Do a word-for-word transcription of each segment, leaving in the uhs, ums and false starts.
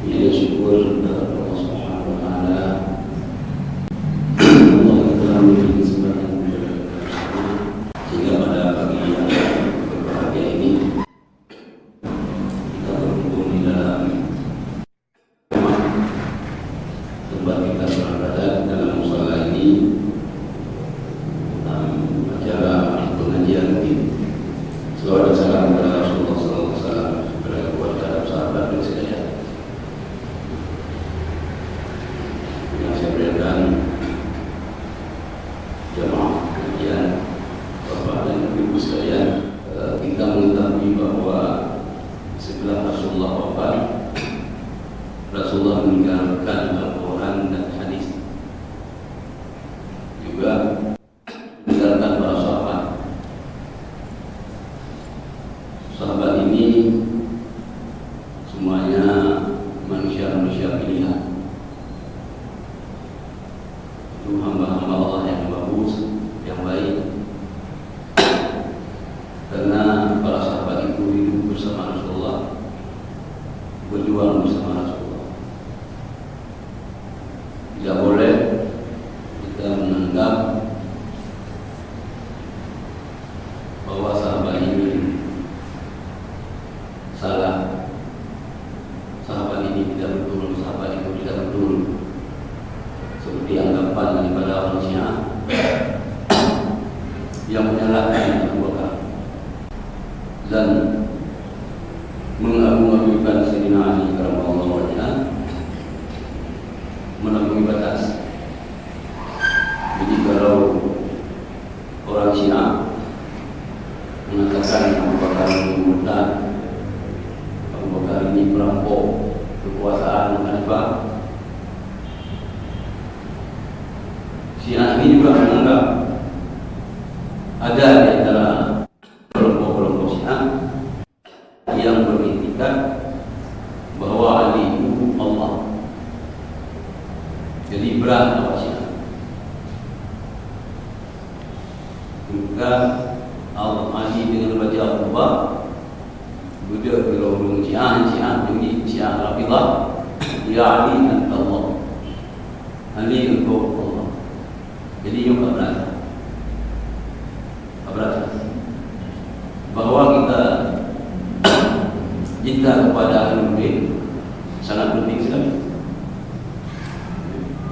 Ya, syukur kepada Allah Subhanahu wa Taala. Allah telah memberi kesempatan kepada kita bersama, sehingga pada pagi yang berbahagia ini, kita berkumpul di dalam tempat kita beribadat, dalam musala ini, dalam acara pengajian ini. Selawat dan salam kepada Rasulullah sallallahu alaihi wasallam, kepada keluarga dan sahabat dan sekalian. Yang saya muliakan, jamaah pengajian, Bapak dan Ibu sekalian, eh, kita mengetahui bahwa setelah Rasulullah wafat, Rasulullah meninggalkan Al-Quran dan hadis. Juga meninggalkan para sahabat. Sahabat ini semuanya manusia-manusia pilihan. Itu hamba-hamba Allah yang bagus, yang baik. Karena para sahabat itu hidup bersama Rasulullah, berjuang bersama Rasulullah. Tidak boleh kita menganggap bahwa sahabat ini salah, sahabat ini tidak betul, sahabat itu tidak betul, seperti anggapan daripada orang Syiah yang menyalahkan Abu Bakar dan mengagung-agungkan Sayyidina Ali karamallahu wajhah melampaui batas. Jadi, kalau orang Syiah mengatakan Abu Bakar ini murtad, Abu Bakar ini perampok kekuasaan khalifah, Syiah ini juga menganggap ada di antara kelompok-kelompok Syiah yang beriktikad bahwa Ali itu Allah. Jadi, berat awak Syiah. Maka, Allah, Ali dengan baca Allah, beudôh keu ureueng Syiah, Syiah, jadi Syiah Rafidhah, "Ya Ali, anta Allah." Ali, engkau Allah. Jadi, nyoe ka berat. Ka berat. Bahwa kita cinta kepada Ahlul Bait sangat penting sekali.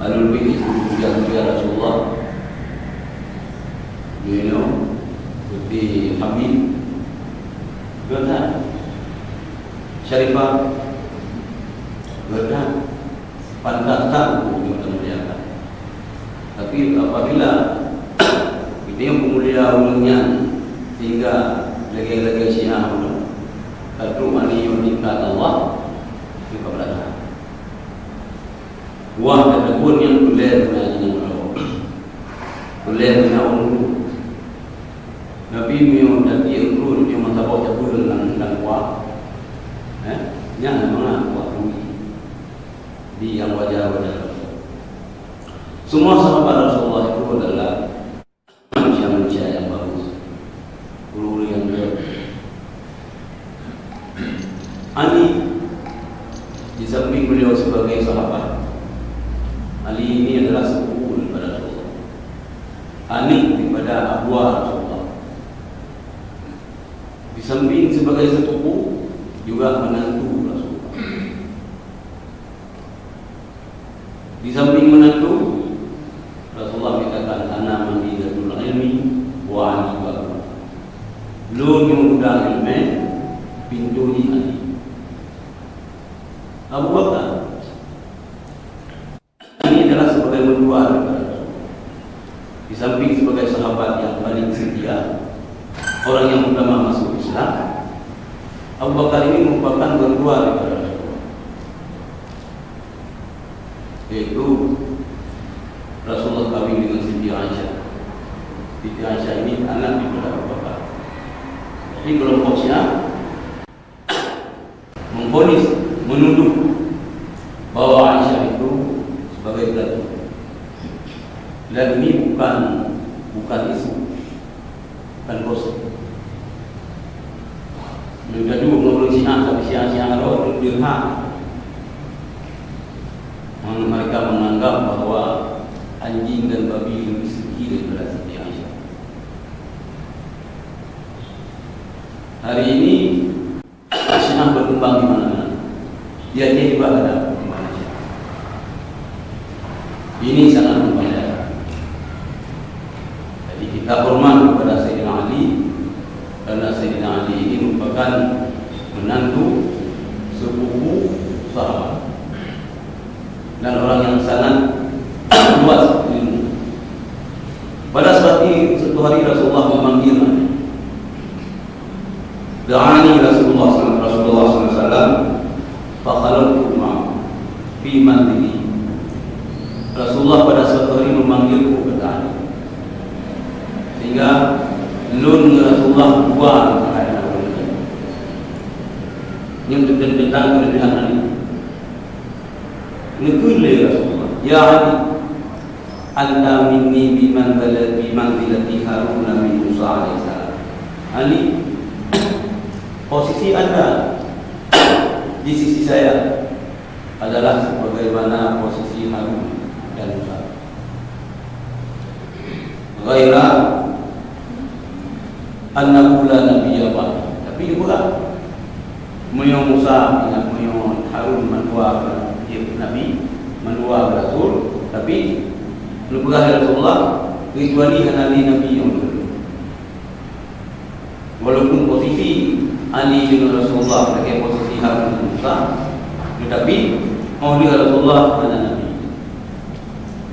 Ahlul Bait itu juga, juga Rasulullah. You know, seperti Habib. Betul tak? Syarifah. Betul tak? Pantas tak untuk kita muliakan. Tapi apabila kita yang memulia ulun nyan sehingga lagèe-lagèe Syiah ulun, ka trok aneuk tingkat Allah, itu ka beurata. Wah, kata pun nyan ulèe na inong lawa. Ulèe na ulun. Tapi meunyoe tadi ulun nyoe masa bawa jabu dalam, dalam kuah. Eh? Nyan mangat kuah turi. Di nyang wajar-wajar. Semua sahabat Rasulullah itu adalah manusia-manusia yang bagus. Guru-guru yang baik. Ali, di samping beliau sebagai sahabat, Ali ini adalah sepupu daripada Rasulullah. Aneuk daripada abuah Rasulullah. Di samping sebagai sepupu, juga menantu Rasulullah. Di samping menantu, Rasulullah mengatakan, "Ana madinatul ilmi wa Ali babuha." Lôn nyoe gudang ileumèe, pintoe jih Ali. Abu Bakar. Ini adalah sebagai mertua daripada Rasulullah. Di samping sebagai sahabat yang paling setia, orang yang pertama masuk Islam, Abu Bakar ini merupakan mertua daripada Rasulullah. Yaitu Rasulullah kawin dengan Siti Aisyah. Siti Aisyah ini anak daripada Abu Bakar. Jadi kelompok Syiah memvonis, menuduh bahwa Aisyah itu sebagai pelacur. Dan ini bukan, bukan isu, bukan gosip. Meunyoe gaduh ngon ureueng Nah, tapi siang-siang roh tu durhaka. Mereka menganggap bahwa anjing dan babi lebih suci daripada Siti Aisyah. Hari ini Syiah berkembang di mana-mana. Di Aceh juga ada. Ini sangat membahayakan. Jadi, kita hormat kepada Sayyidina Ali, karena Sayyidina Ali ini merupakan menantu sepupu sahabat dan orang yang sangat luas ilmu. Pada suatu, suatu hari Rasulullah memanggil Da'ani Rasulullah, Rasulullah sallallahu alaihi wasallam, "Fakhalawtu ma'ahu fi manzili." Rasulullah pada suatu hari memanggilku, kata Ali. Sehingga lôn ngon Rasulullah dua keuhai na ulôn. Nyoe teuntang keuleubiehan Ali. Neukheun lé Rasulullah, "Ya Ali, anta minni bimanzala-, bimanzilati Haruna min Musa alaihissalam." Ali, posisi anda di sisi saya adalah sebagaimana posisi Harun dan Musa. Ghaira annahu la nabiyya ba'di. Tapi dipeugah, meunyoe Musa, meunyoe Harun mandua jeuet nabi, mandua rasul, tapi neupeugah lé Rasulullah, kecuali hana lé nabi nyang keudua. Walaupun posisi Ali dengan Rasulullah sebagai posisi Harun dan Musa, tetapi oh dia Rasulullah hana nabi.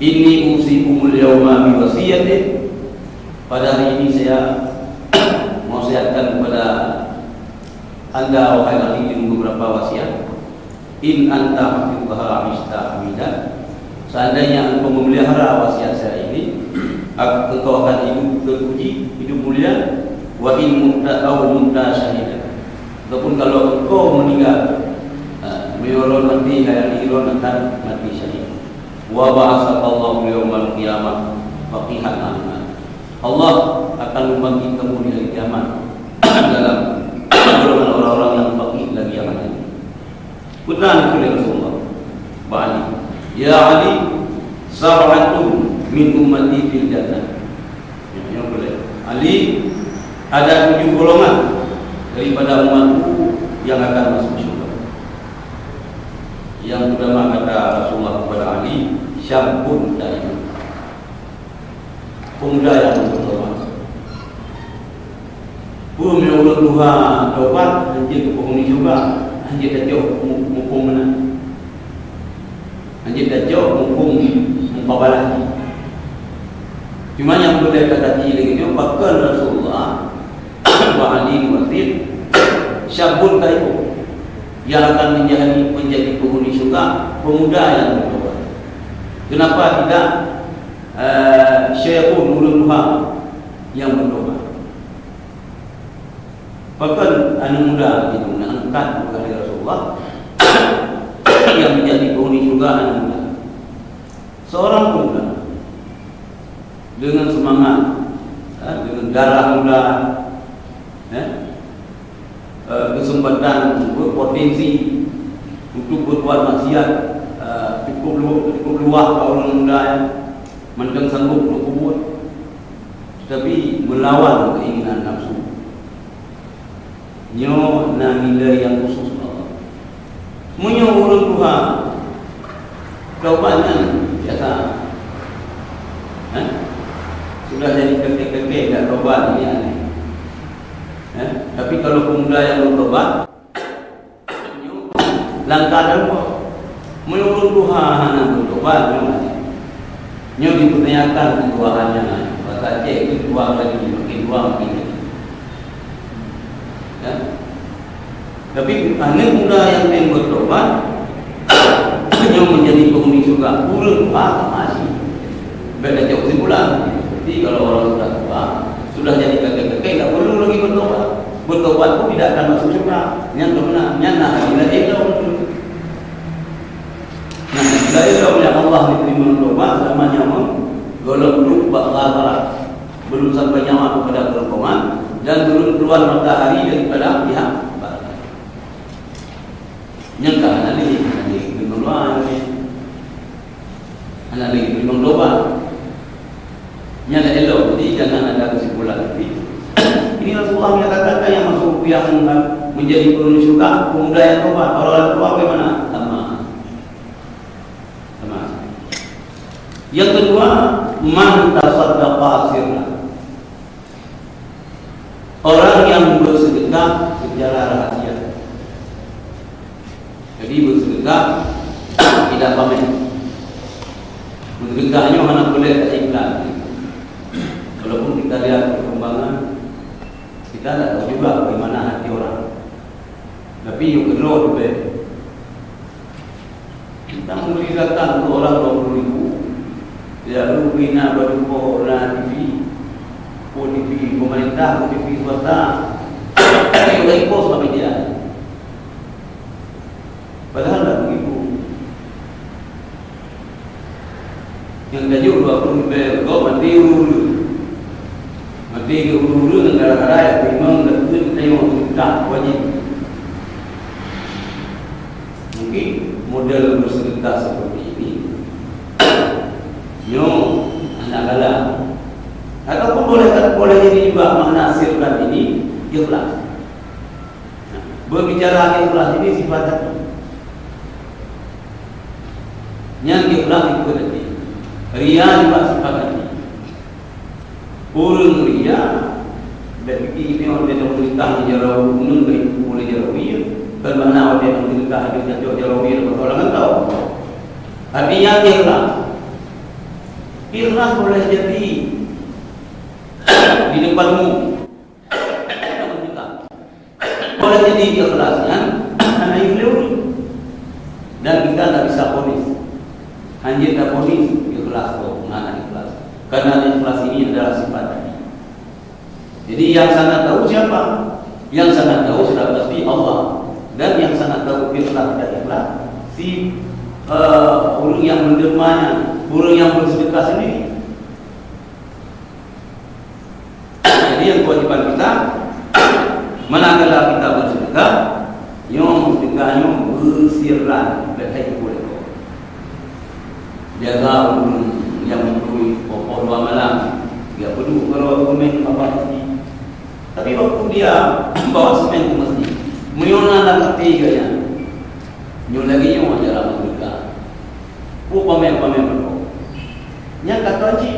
Inni usikumul yauma biwasiyati. Pada hari ini saya mewasiatkan kepada anda, wahai Ali, dengan beberapa wasiat. In anta hafidhaha 'ishta hamida. Seandainya engkau memelihara wasiat saya ini, ak-, engkau akan hidup terpuji, hidup mulia. Wa in mutta au mutta syahida. Ataupun kalau engkau meninggal, ha, meunyoe lôn mati, hai Ali, lôn akan mati syahid. Wa ba'atsakallahu yaumal qiyamah faqihan a'imma. Allah akan membangkit kamu di hari kiamat dalam golongan orang-orang yang faqih lagi yang lain. Peue na kheun lé Rasulullah bak Ali, "Ya Ali, sab'atun min ummati fil jannah." Ya, nyoe kheun lé Ali, ada tujuh golongan daripada umatku yang akan masuk syurga. Yang pertama kata Rasulullah kepada Ali, "Syabun taib." Pemuda yang bertobat. Peue meunyoe ureueng tuha tobat, hanjeuet keu penghuni syeuruga, hanjeuet tacok mu-, muphom meunan. Hanjeuet tacok muphom mupabalah. Cuma nyang peureulèe takaji lagèe nyoe, pakon Rasulullah bak Ali Wasit, syabun taib, yang akan menjadi, menjadi penghuni syurga, pemuda yang bertobat. Kenapa tidak eh, syaikhun, ureueng tuha nyang meutobat. Pakon aneuk muda jinoe neuangkat keu Rasulullah yang menjadi penghuni syurga aneuk muda. Seorang pemuda dengan semangat, eh, dengan darah muda, eh, eh, kesempatan, berpotensi untuk berbuat maksiat, eh, cukup lu-, cukup luas bak ureueng muda nyan, mantong sanggob untuk peubuet, tetapi melawan keinginan nafsu. Nyoe na nilai nyang khusus bak Allah. Meunyoe ureueng tuha, tobat nyan biasa. Eh? Sudah jadi kakek-kakek dak tobat, ini aneh. Eh? Tapi kalau pemuda yang belum tobat, langkah dalam, meunyoe ureueng tuha hana bertobat, nyoe aneh. Nyoe dipertanyakan ketuaan nyan. Bahasa Aceh itu tuang lagi, makin tuang makin lagi. Ya. Tapi aneuk muda nyang tem bertobat, nyoe menjadi penghuni syurga, ureueng tuha sama cit. Bèk tacok kesimpulan. Jadi kalau orang sudah tua, sudah jadi kakek-kakek, tak perlu lagi bertobat. Bertobat pun tidak akan masuk syurga. Nyan tu beuna, nyan na hari lahé lom. Nah, dari lom nyang Allah diterima tobat selama nyawa, golom duduk bak gharah, belum sampai nyawa kepada kerongkongan, dan belum keluar matahari daripada pihak barat. Jadi penghuni syurga, pemuda yang tobat, orang yang tobat bagaimana? Sama. Sama. Yang kedua, man tasaddaqa sirran. Orang yang bersedekah secara rahasia. Jadi bersedekah tidak pamer. Bersedekah nyoe hana boleh tak iklan. Walaupun kita lihat perkembangan, kita tak tahu juga bagaimana hati orang. Tapi yuk kedua tu baik. Kita memberi zakat untuk orang dua puluh ribu. Lalu bina baju pokok na T V, pun T V pemerintah, pun T V swasta. Yuk ikut sama media. Padahal tak begitu. Nyang tajok dua puluh ribu kau mati ulu-ulu. Mati ke ulu-ulu dan gara-gara ya memang dah tu tengok kita wajib. Mungkin model bersedekah seperti ini nyoe anak galak. Ataupun boleh boleh jadi juga makna sirran ini ikhlas. Berbicara ikhlas ini sifat hati. Nyan ikhlas itu hati. Ria juga sifat hati. Ureuëng ria, bèk pike nyoe lé daun geutah jaroe, ureuëng bèk pike lé jaroe, kan mana watèe daun geutah ada jatuh jaroe, lepas orang kan tahu. Artinya ikhlas. Ikhlas boleh jadi di depan umum. Boleh jadi ikhlas nyan hana yue lé ureuëng. Dan kita tak bisa ponis. Hanya kita ponis ikhlas kok, hana ikhlas. Karena ikhlas ini adalah sifat hati. Jadi yang sangat tahu siapa? Yang sangat tahu sudah pasti Allah. Dan yang sangat tahu ikhlas dan ikhlas si eh, ureuëng yang menerimanya, ureuëng yang bersedekah sendiri. Jadi yang kewajiban kita, manakala kita bersedekah, nyoe sedekah nyoe beusirran, bèk hai teupeue lé gob. Biasa ureuëng nyang meutui poh-poh dua malam, geujak peuduek keudroe keumeung bak masjid. Tapi waktu dia bawa semen ke masjid, meunyoe na lam até geuh nyan, nyoe lagèe nyoe cara bersedekah. Peue pamer-pamer meurokok. Nyan ka teuaji.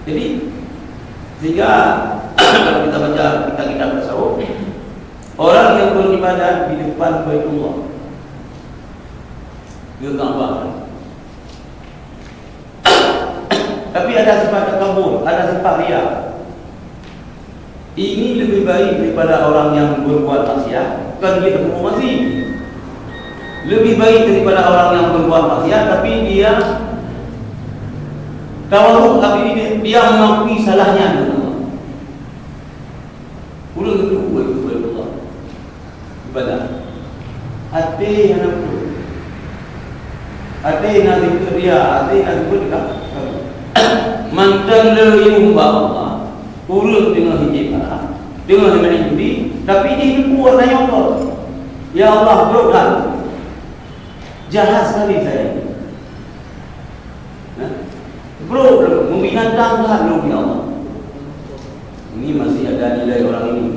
Jadi, sehingga kalau kita baca kitab-kitab tasawuf, orang yang beribadah di depan Baitullah, ke Ka'bah. Tapi ada sifat takabur, ada sifat ria. Ini lebih baik daripada orang yang berbuat maksiat, bukan dia hukum masih. Lebih baik daripada orang yang berbuat maksiat, tapi dia tawadhu, tapi dia, dia mengakui salahnya dengan Allah. Ureuëng itu buat itu Allah. Ibadah. Até hana pun. Até na dikeue dia, até na dikeue dia. Mantong le yum bak Allah. Ureuëng teungoh hijab haram, teungoh main judi, tapi jih neupue tanyong Allah. Ya Allah, brok that. Jahat sekali saya ini. Nah, brok lom, membinatang that lom, ya Allah. Ini masih ada nilai orang ini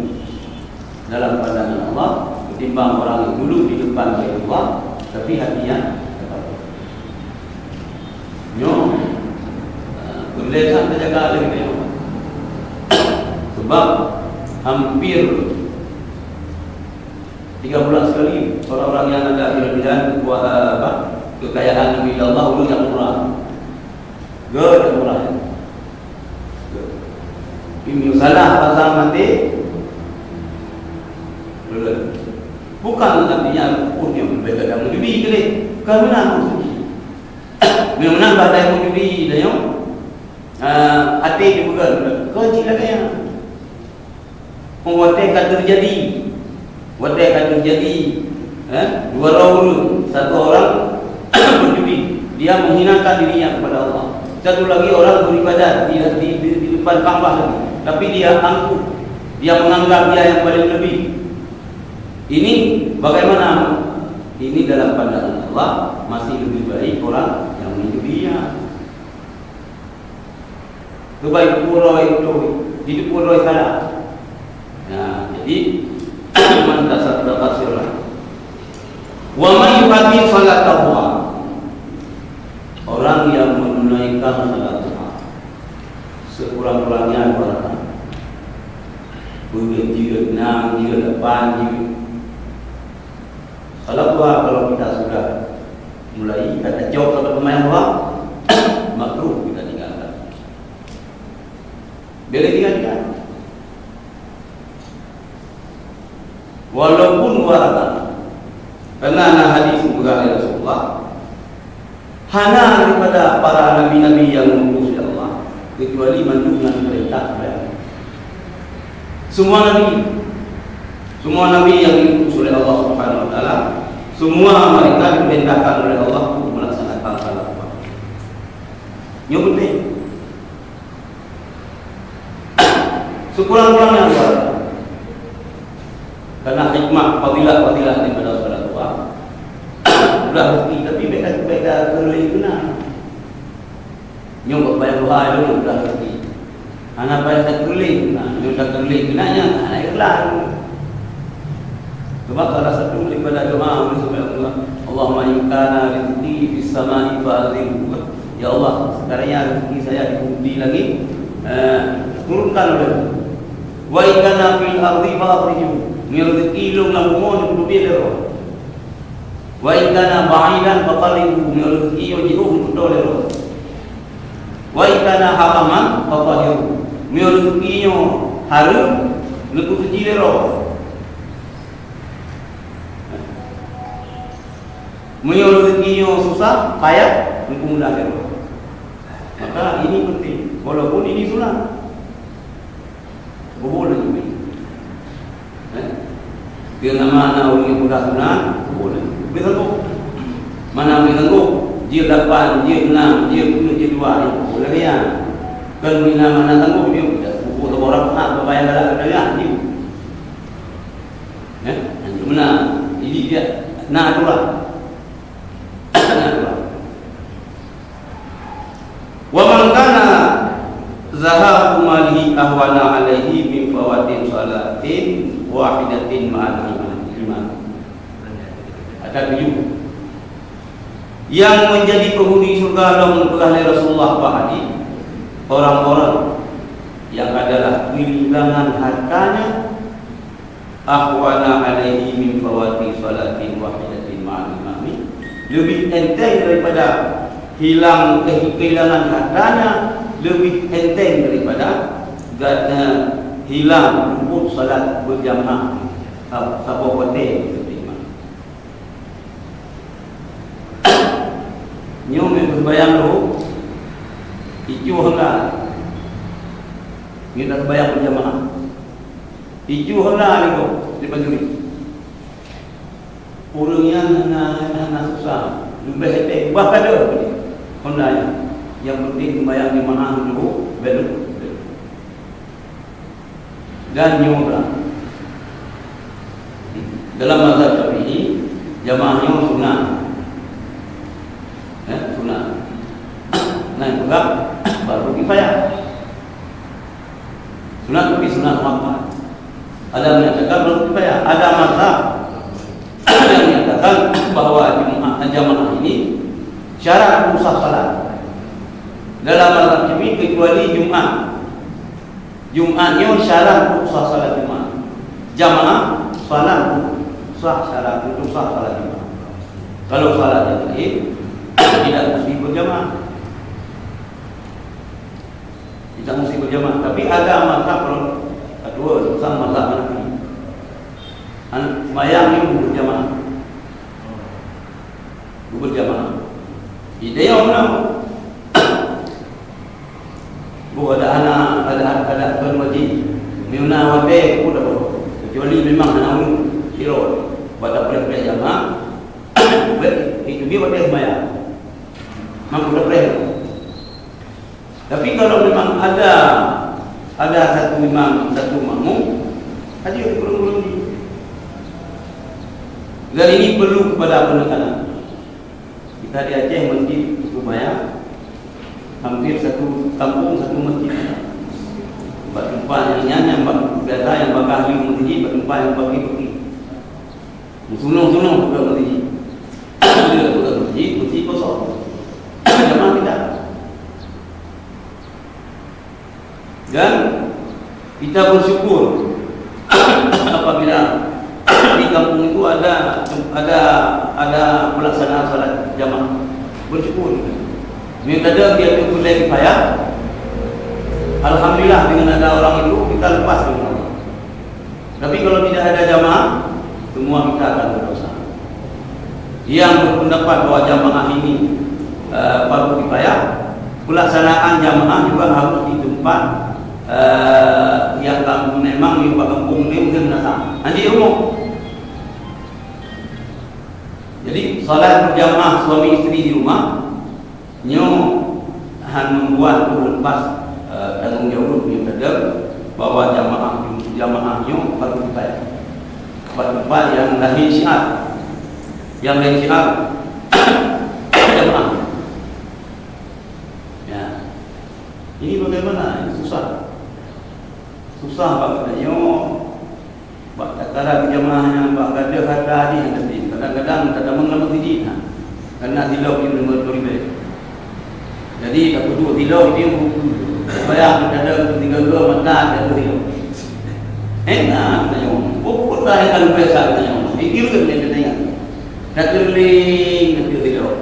dalam pandangan Allah ketimbang orang yang dulu di depan Baitullah, tapi hatinya tetap. Nyoe, eh, peureulee that tajaga lé geutanyoe. Sebab hampir tiga bulan sekali orang-orang yang ada kelebihan, kuasa, apa, kekayaan lebih dari Allah, ureuëng nyang murah. Geutanyoe murah. Ini salah pasang mati. Bukan artinya pun yang berbeda dengan judi kali. Karena maksudnya. Memang bahasa yang judi dah, nyoe. Ah, até dipeugah, kau cik lagèe nyan. Watèe ka teujadi, watèe ka teujadi, eh, dua orang ureuëng, satu orang berjudi, dia menghinakan dirinya kepada Allah. Satu lagi orang beribadat di, di, di, di depan Ka'bah lagi, tapi dia angkuh, dia menganggap dia yang paling lebih. Ini bagaimana? Ini dalam pandangan Allah masih lebih baik orang yang menjudi. Keubai puroi itu, di puroi salah. Nah, Jadi, man tasaddaqa sirran. Wa man yu'addi salata dhuha. Orang yang menunaikan salat duha sekurang-kurangnya dua rakaat. Peuet jeuet, enam jeuet, lapan jeuet. Salat duha kalau kita sudah mulai, kita cok salat seumayang duha, makruh kita tinggalkan. Boleh tinggalkan. Walaupun dua rakaat. Karena na hadis peugah lé Rasulullah, hana daripada para nabi-nabi nyang diutus lé Allah, kecuali mandum na peurintah seumayang. Semua nabi, semua nabi nyang diutus oleh Allah Subhanahu wa Taala, semua mereka diperintahkan oleh Allah untuk melaksanakan salat. Nyoe penting. Sekurang-kurangnya dua rakaat. Karena hikmah fadilah-fadilah daripada salat duha. Udah rezeki, tapi beda-beda keuleuen guna. Nyoe bak bayang duha lôn udah rezeki. Hana payah takeuleuen guna. Nyoe takeuleuen guna nyan hana ikhlas. Sebab salah satu daripada doa Nabi sallallahu alaihi wasallam, "Allahumma in kana rizqi fis sama'i fa anzilhu." Ya Allah, sekiranya rezeki saya di, di langit, eh, turunkan oleh. "Wa in kana fil ardi fa akhrijhu." Meunyoe rezeki lôn lam bumoe, neuteubiet lé Droe. "Wa in kana ba'idan fa qarribhu." Meunyoe rezeki nyoe jiôh, neupeutoe lé Droe. "Wa in kana haraman fa tahhirhu." Meunyoe rezeki nyoe hareuem, neupeusuci lé Droe. Meunyoe rezeki nyoe susah, payah, neupeumudah lé Droe. Maka ini penting, walaupun ini sunat. Boh lé jeuet. Eh? Keu nama na ureueng nyang peugah sunat, boh lé. Beu sanggob. Mana beu sanggob? Jeuet lapan, jeuet enam, jeuet peuet, jeuet dua, boh lé nyan. Kan mina mana sanggob jeuet, boh lé orang hak babayang galak lagèe nyan jeuet. Eh? Meunan. Jadi dia na aturan. Na aturan. Wa man kana zahabu malihi ahwana alaihi min fawati salatin wahidatin ma'al imam. Ada tujuh. Yang menjadi penghuni surga lom peugah lé Rasulullah bak hadis, orang-orang yang adalah kehilangan hartanya ahwana alaihi min fawati salatin wahidatin ma'al imami, lebih enteng daripada hilang, eh, kehilangan hartanya lebih enteng daripada gata hilang luput salat berjamaah sa-, saboh watèe beusama imam. Nyoe meuseumbahyang lom, icu hana, nyoe na seumbahyang berjamaah. Icu hana nyoe, di Bandung. Ureueng nyan hana, hana susah. Leubeh tek bah kada honda nyan. Nyang penting sembahyang jemaah dulu, belum. Dan nyoe lah. Dalam mazhab Syafi'i, jamaah nyoe sunat. Ya, sunat. Nah, peugah baru kifayah. Sunat tapi sunat muakkad. Ada menyatakan belum kifayah. Ada mazhab yang menyatakan bahwa Jumat jamaah ini syarat untuk sah salat. Dalam mazhab kami kecuali Jumat. Jumat nyoe syarat untuk sah salat Jumat. Jamaah salat untuk sah salat, untuk sah salat Jumat. Kalau salat yang lain tidak mesti berjamaah. Tidak mesti berjamaah, tapi ada mazhab orang kedua, misal mazhab Hanafi. An-, sembahyang ni berjamaah. Berjamaah. Di dia orang, bu ada anak, ada, ada tuan wajib. Ni na watèe pun dah, kecuali memang anak ulu, sirot. Buat tak boleh jamaah. Itu dia watèe sembahyang. Mampu dah boleh. Tapi kalau memang ada, ada satu imam, satu makmum, hadir di kurung-kurung ni. Dan ini perlu kepada penekanan. Kita di Aceh masjid cukup banyak, hampir satu kampung satu masjid. Bak teumpat nyang nyan, nyang bak, biasa nyang bak ahli meuseujid, bak teumpat nyang bak meuseujid. Meusunong-sunong peugah meuseujid. Bila peugah meuseujid, meuseujid kosong. Jamaah tidak. Dan kita bersyukur apabila di kampung itu ada, ada, ada pelaksanaan salat jamaah. Bersyukur kita. Maka dia tu boleh kifayah. Alhamdulillah, dengan ada orang itu, kita lepas dengan Allah. Tapi kalau tidak ada jamaah, semua kita akan berdosa. Yang berpendapat bahwa jamaah ini, eh, fardu kifayah, pelaksanaan jamaah juga harus di tempat, eh, yang kam-, memang di kampung ni mungkin datang. Nanti rumah. Jadi, salat berjamaah suami isteri di rumah, nyoe han membuat leupas, eh, tanggong jaweueb nyoe teudeuk bahwa jamaah, jamaah nyoe fardu kifayah. Bak teumpat nyang lahé syiar, nyang lahé syiar jamaah. Ya. Ini bagaimana? Ini susah. Susah banget. Nyoe Bak takaran jamaah nyang bak gadoh harta jih hana teurim. Kadang-kadang tatamong lam meuseujid, ha. Karena sidroe jih lima ratus ribèe. Jadi, tapeuduek sidroe jih, bayang tatamong tiga go mata, tatamong sidroe. Enak, tanyong. Pokok dah yang biasa, tanyong. Ini kan yang tanya. Tatamong, tatamong sidroe.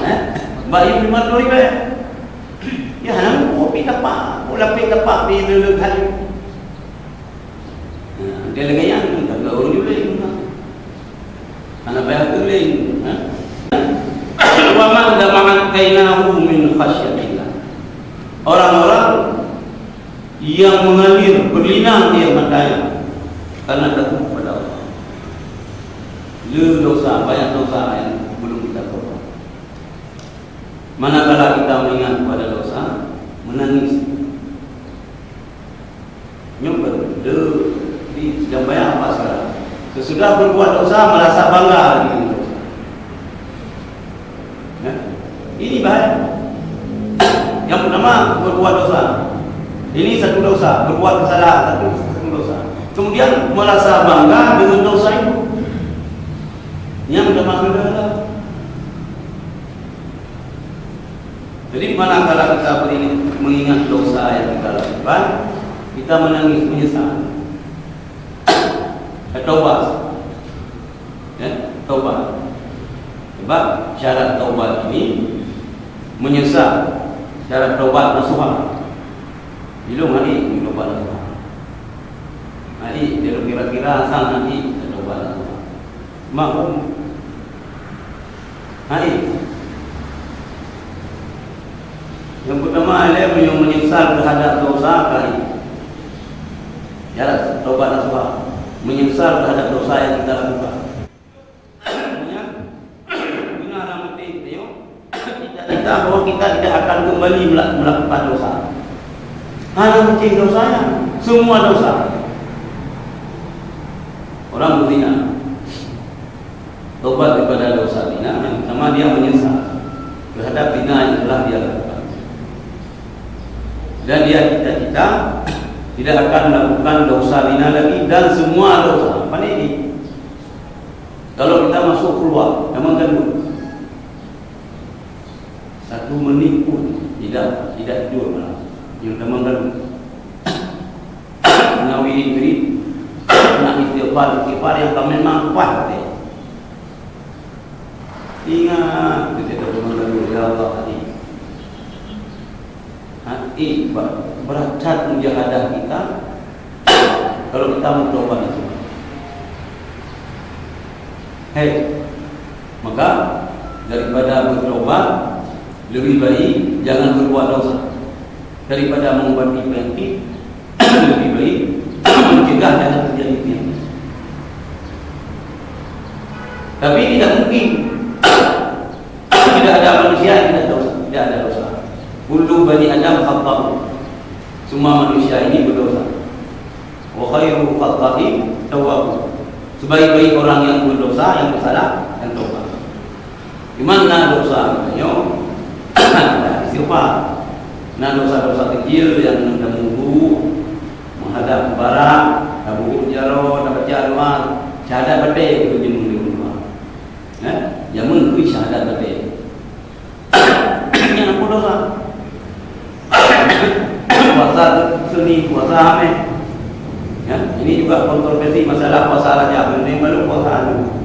Eh? Bak lima ratus ribèe. Ya, hana mampu pi tapak. Pula pi tapak, pi leuleut hari. Nah, dia lagèe nyan, tak ada orang juling. Hana payah keuling, ha? Wa man dama'at ainahu min khasyatillah. Orang-orang yang mengalir, berlinang air matanya karena takut kepada Allah. Le dosa, banyak dosa yang belum kita tobat. Manakala kita mengingat kepada dosa, menangis. Nyoe beutôi di, sedang bayang apa sekarang? Sesudah berbuat dosa, merasa bangga lagi dengan dosa. Ya? Ini bahaya. Yang pertama, berbuat dosa. Ini satu dosa, berbuat kesalahan, satu, satu dosa. Kemudian merasa bangga dengan dosa itu. Yang pertama, saudara. Jadi, manakala kita beri-, mengingat dosa yang kita lakukan, kita menangis, menyesal. Taubat. Ya, taubat. Sebab syarat taubat ini menyesal. Syarat taubat nasuha. Ilong hari ini taubat nasuha. Hari, dia kira-kira asal nanti taubat nasuha. Mahum. Hai. Yang pertama, ilèe meunyoe menyesal terhadap dosa, hai. Ya, taubat nasuha. Menyesal terhadap dosa yang kita lakukan. Kemudian, guna dalam hati kita, kita bahwa kita tidak akan kembali mela-, melakukan dosa. Hana mungkin dosanya, semua dosa. Orang berzina. Tobat daripada dosa zina, yang pertama dia menyesal terhadap zina yang telah dia lakukan. Dan dia cita-cita tidak akan melakukan dosa zina lagi dan semua dosa. Apa ni? Kalau kita masuk keluar, memang kan satu menit pun tidak, tidak tidur malam. Yang teman kan nak wirid-wirid, nak istighfar, istighfar yang kami mampu hati. Ingat, kita teman lalu, ya Allah, hati. Hati, ber-, berat mujahadah kita kalau kita mau tobat itu. Hei, maka daripada bertobat, lebih baik jangan berbuat dosa. Daripada mengobati penyakit, lebih baik mencegah jangan terjadi penyakit. Tapi tidak mungkin. Tidak ada manusia yang tidak dosa, tidak ada dosa. Kullu bani Adam khata'un. Semua manusia ini berdosa. Wa khairu khata'in tawwabun. Sebaik-baik orang yang berdosa, yang bersalah, yang taubat. Di mana dosa? Nyoe, istighfar. Na dosa-dosa kecil nyang tamubu, meuhadab keu barat, tabuhuk jaroe, tabaca doa, syahadat batée keu jeumeun di rumoh. Eh, jameun keu syahadat batée. Nyan peue dosa. Puasa sunni, puasa ameh. Ya, ini juga kontroversi masalah puasa Rajab. Ini baru puasa anu.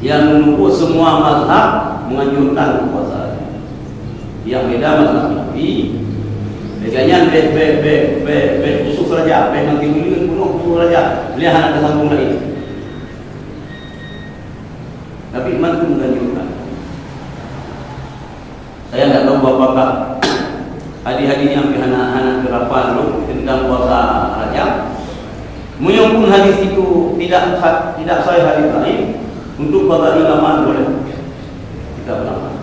Yang menubuh semua mazhab menganjurkan puasa Rajab. Yang beda mazhab Hanafi. Bedanya beh, beh, beh, beh, beh khusus Rajab, beh nanti bulan penuh khusus Rajab. Lihat ada tersambung lagi. Tapi mantu menganjurkan. Saya tidak tahu apakah hadis-hadis nyang hana, hana keurapan lom tentang puasa Rajab. Meunyoe pun hadis itu tidak sa-, tidak sahih, hadis dhaif, untuk para ulama boleh kita beramal.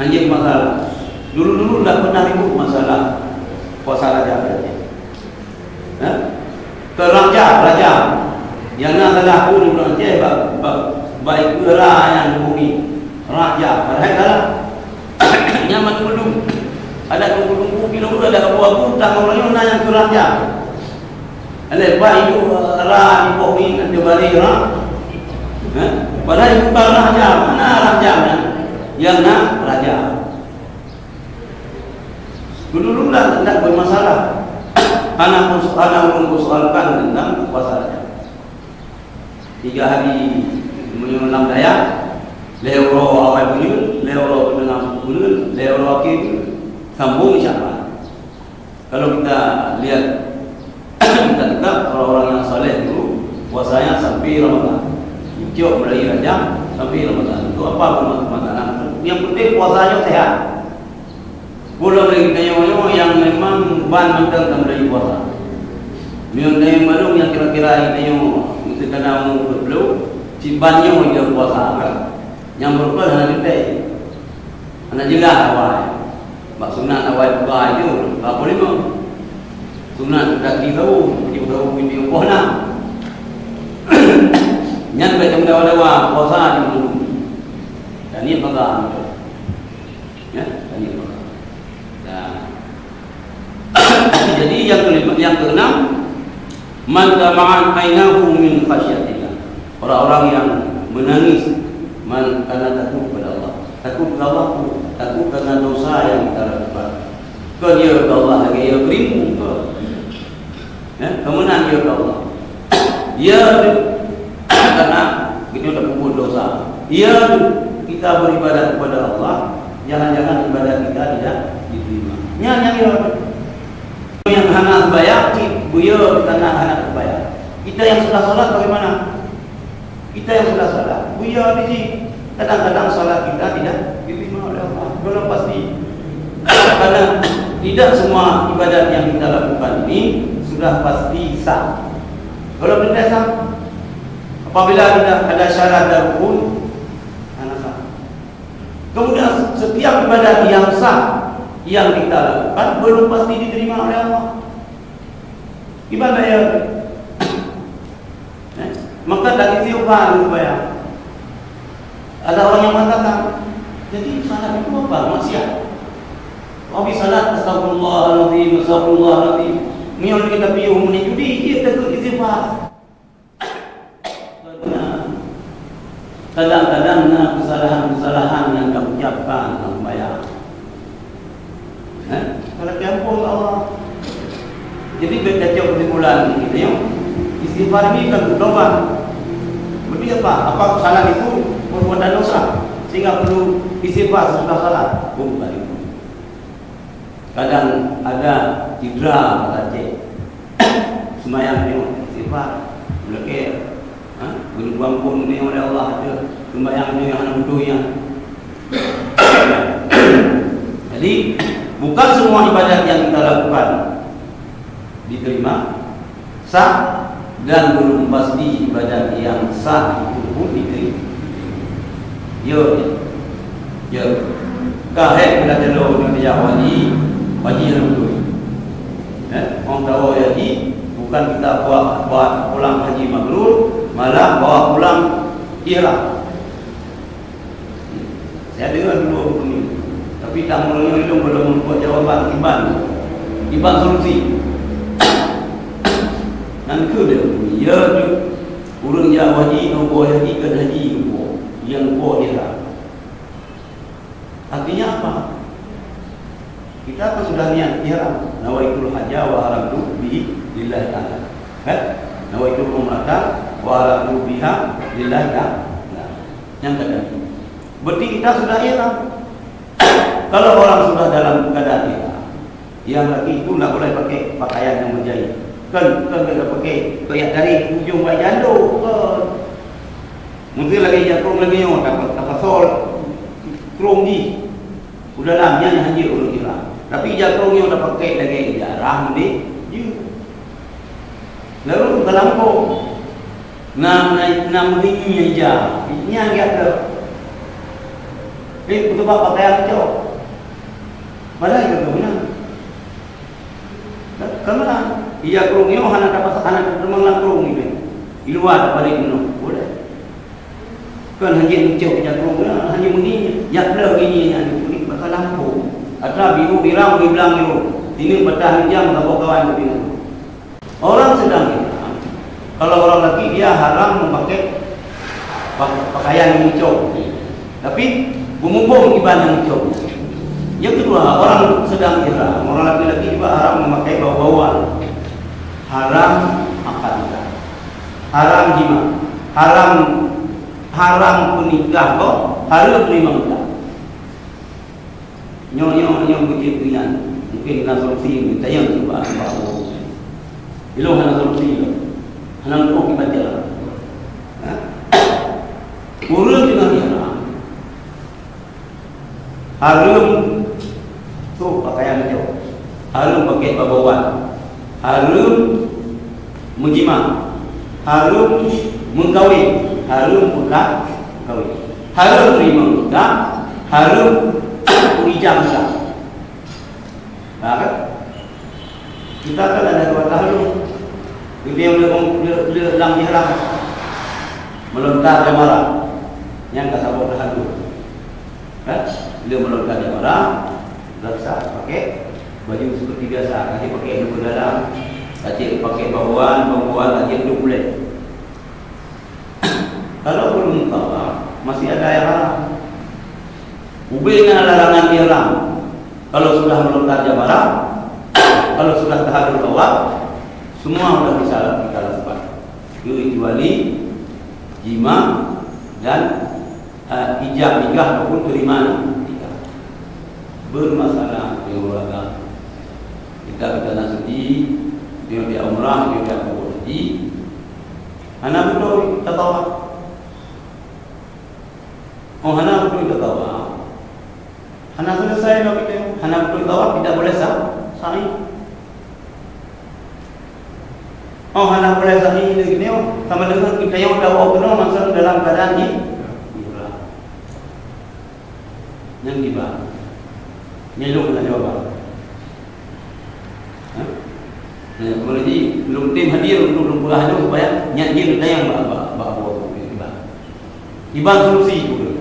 Anjing masalah. Dulu-dulu tidak pernah ribut masalah puasa Rajab. Ha? Keu Rajab, Rajab. Nyang na salah pun ureueng Aceh bak, bak, bak ikeu ra nyang di bumi. Rajab. Padahai salah. Nyan mandum-mandum. Ada tunggu-tunggu, kilo dua ada abu-abu, tanggung rayeuk na nyang keu Rajab. Aleh, bak idup ra di bumi nan teubari ra. Ha? Padahai bukan Rajab. Mana Rajab nyan? Nyang na Rajab. Dulu-dulu ndak, ndak bermasalah. Hana peuso-, hana ureueng peusoalkan tentang puasa Rajab. Tiga hari meunyoe lam dayah, lhèe uroe awai buleuen, lhèe uroe teungoh buleuen, lhèe uroe akhé buleuen. Sambung Syaban. Kalau kita lihat kitab-kitab orang-orang yang saleh dulu, puasanya sampai Ramadan. Dicok mulai Rajab sampai Ramadan. Untuk apa pun makanan? Yang penting puasanya sehat. Pulang dari tanyoe-nyoe nyang memang ban mantong tamulai puasa. Meunyoe tanyoe bandum nyang kira-kira tanyoe meuteukana umur dua puluh, cit ban nyoe jeuet puasa kan. Nyang beurukon hana teuntèe. Hana jeulaih awai. Bak sunat awai buka itu, empat puluh lima. Sunat kaki tahu, tujuh tahu, tujuh puluh enam. Nyan baca dawa-dawa puasa di mulut. Dan ni baka. Ya, dan ni baka. Nah. Jadi yang kelima, yang keenam, man dama'at ainahu min khasyatillah. Orang-orang yang menangis man karena takut kepada Allah. Takut kepada Allah, takut karena dosa yang kita lakukan. Kon ya Allah lagi ya kerimu ke. Ya, kemenang ya Allah. Ya karena kita udah puput dosa. Ya kita beribadat kepada Allah, jangan-jangan ibadat kita tidak diterima. Nyan yang ya. Yang hana sembahyang, cit, buya kita nak hana sembahyang. Kita yang sudah salat bagaimana? Kita yang sudah salat, buya di sini. Kadang-kadang salat kita tidak diterima oleh Allah. Belum pasti. Karena tidak semua ibadat yang kita lakukan ini sudah pasti sah. Belum tentu sah. Apabila tidak ada syarat dan rukun, hana sah. Kemudian setiap ibadat yang sah yang kita lakukan belum pasti diterima oleh Allah. Ibadat ya. Eh? Maka dari siapa supaya ada orang yang mengatakan, jadi salat itu apa? Maksiat. Habis salat, astagfirullahaladzim, astagfirullahaladzim. Meunyoe kita piôh meunit judi, dia takut istighfar. Kadang-kadang na kesalahan-kesalahan yang kita ucapkan dalam sembahyang. Eh? Kalau diampun Allah. Jadi, bèk tacok kesimpulan kita, ya. Istighfar ini kan bertobat. Berarti apa? Apa kesalahan itu perbuatan dosa sehingga perlu istighfar sesudah salat? Bukan itu. Kadang ada cedera kata cek. Sembahyang nyoe sifat meulakèe, ha? Geuneupeue ampôn nyoe oleh Allah, ada sembahyang nyoe yang hana beutôi nyan. Jadi, bukan semua ibadat yang kita lakukan diterima, sah, dan belum pasti ibadat yang sah itu pun diterima. Ya, ya. Ka hék geutanyoe nyoe tajak haji, haji nyang beutôi. Eh, orang tahu haji, bukan kita bawa, bawa pulang haji mabrur, malah bawa pulang ihram. Saya dengar dulu orang ni, tak Tapi tamu nyoe lôn belum membuat jawaban iban. Iban solusi. Nan keuh dia, ya, ureuëng jak haji, nunggu haji, kan haji, nunggu. Yang nunggu dia. Artinya apa? Kita kan sudah niat ihram, nawaitul haja wa haramtu bihi lillahi ta'ala. Kan? Nawaitul umrata wa haramtu biha lillahi ta'ala. Nah, yang kata. Berarti kita sudah ihram. Kalau orang sudah dalam keadaan ihram, yang laki itu tidak boleh pakai pakaian yang berjahit. Kan, kan kita pakai kayak dari ujung bak janduk, kan. Mungkin lagi jakrong lagi nyoe, dapat, dapat sol, krong di. Udah lah, nyan hanya urut ihram. Tapi jakrong nyoe dapat pakai lagi jarang deh. Lalu dalam kong. Na, na, na meulinyi ija. Nyan dia ke. Eh, sebab pakaian cok. Padahal itu benar. Karena ija krong nyoe hana dapat, hana teumang lam krong ni. Di luar dapat dek nyoe. Boleh. Kan hanya mencok ija krong, hanya muni. Ya belah gini yang ni. Pasal lampu. Ada biru, biru, bilang biru. Ini patah ija, maka kawan tu bilang. Orang sedang ihram, kalau orang laki dia haram memakai pak-, pakaian yang mencok. Tapi, memubueng iban yang mencok. Yang kedua, orang sedang ihram, orang laki-laki juga haram memakai bau-bauan. Haram makan ikan. Haram jima. Haram, haram peunikah kok, haram terima nikah. Nyoe, nyoe, nyoe beujeuet keu nyan. Mungkin na solusi, tanyong cuba, cuba. Ilong hana solusi lom. Hana lom kiban jalan. Ha? Ureueng deungon ihram. Hareuem tuh pakaian jok. Hareuem pakai bau-bauan. Hareuem meujima, hareuem meukawen, hareuem peugah kawen, hareuem teurimong nikah, hareuem meuijab nikah. Nah, kan? Kita kan ada dua tahareuem. Geuteupeue lé, lé, lé lam ihram. Meulontar jamara. Nyang ka saboh tahareuem. Kan? Lé meulontar jamara, biasa pakai baju seperti biasa, ka jeuet pakai ilmu dalam, ka jeuet pakai bau-bauan, bau-bauan ka jeuet duek ulèe. Kalau belum tawaf, masih ada yang haram. Ubé na larangan ihram. Kalau sudah meulontar jamara, kalau sudah tahareuem tawaf, semua sudah bisa kita lakukan. Kecuali jima dan eh, ijab nikah ataupun terima nikah. Bermasalah di keluarga. Kita, kita nak sedih, dia, dia umrah, dia, dia haji. Hana beutôi tatawaf. Oh, hana beutôi tatawaf. Hana selesai lagi dia. Hana beutôi tawaf, tidak boleh sa-, sa'i. Oh, hana boleh sa'i lagèe nyoe, sama dengan kita nyang tawoe keunoe masa dalam keadaan di, ihram. Nyan kiban. Nyan lôn hana jawaban. Ha? Nah, kalau jadi, lôn tem hadir untuk lôn peugah nyoe supaya nyan jeuet tanyong bak, bak, bak, bak, bak, bak. Iban solusi pun.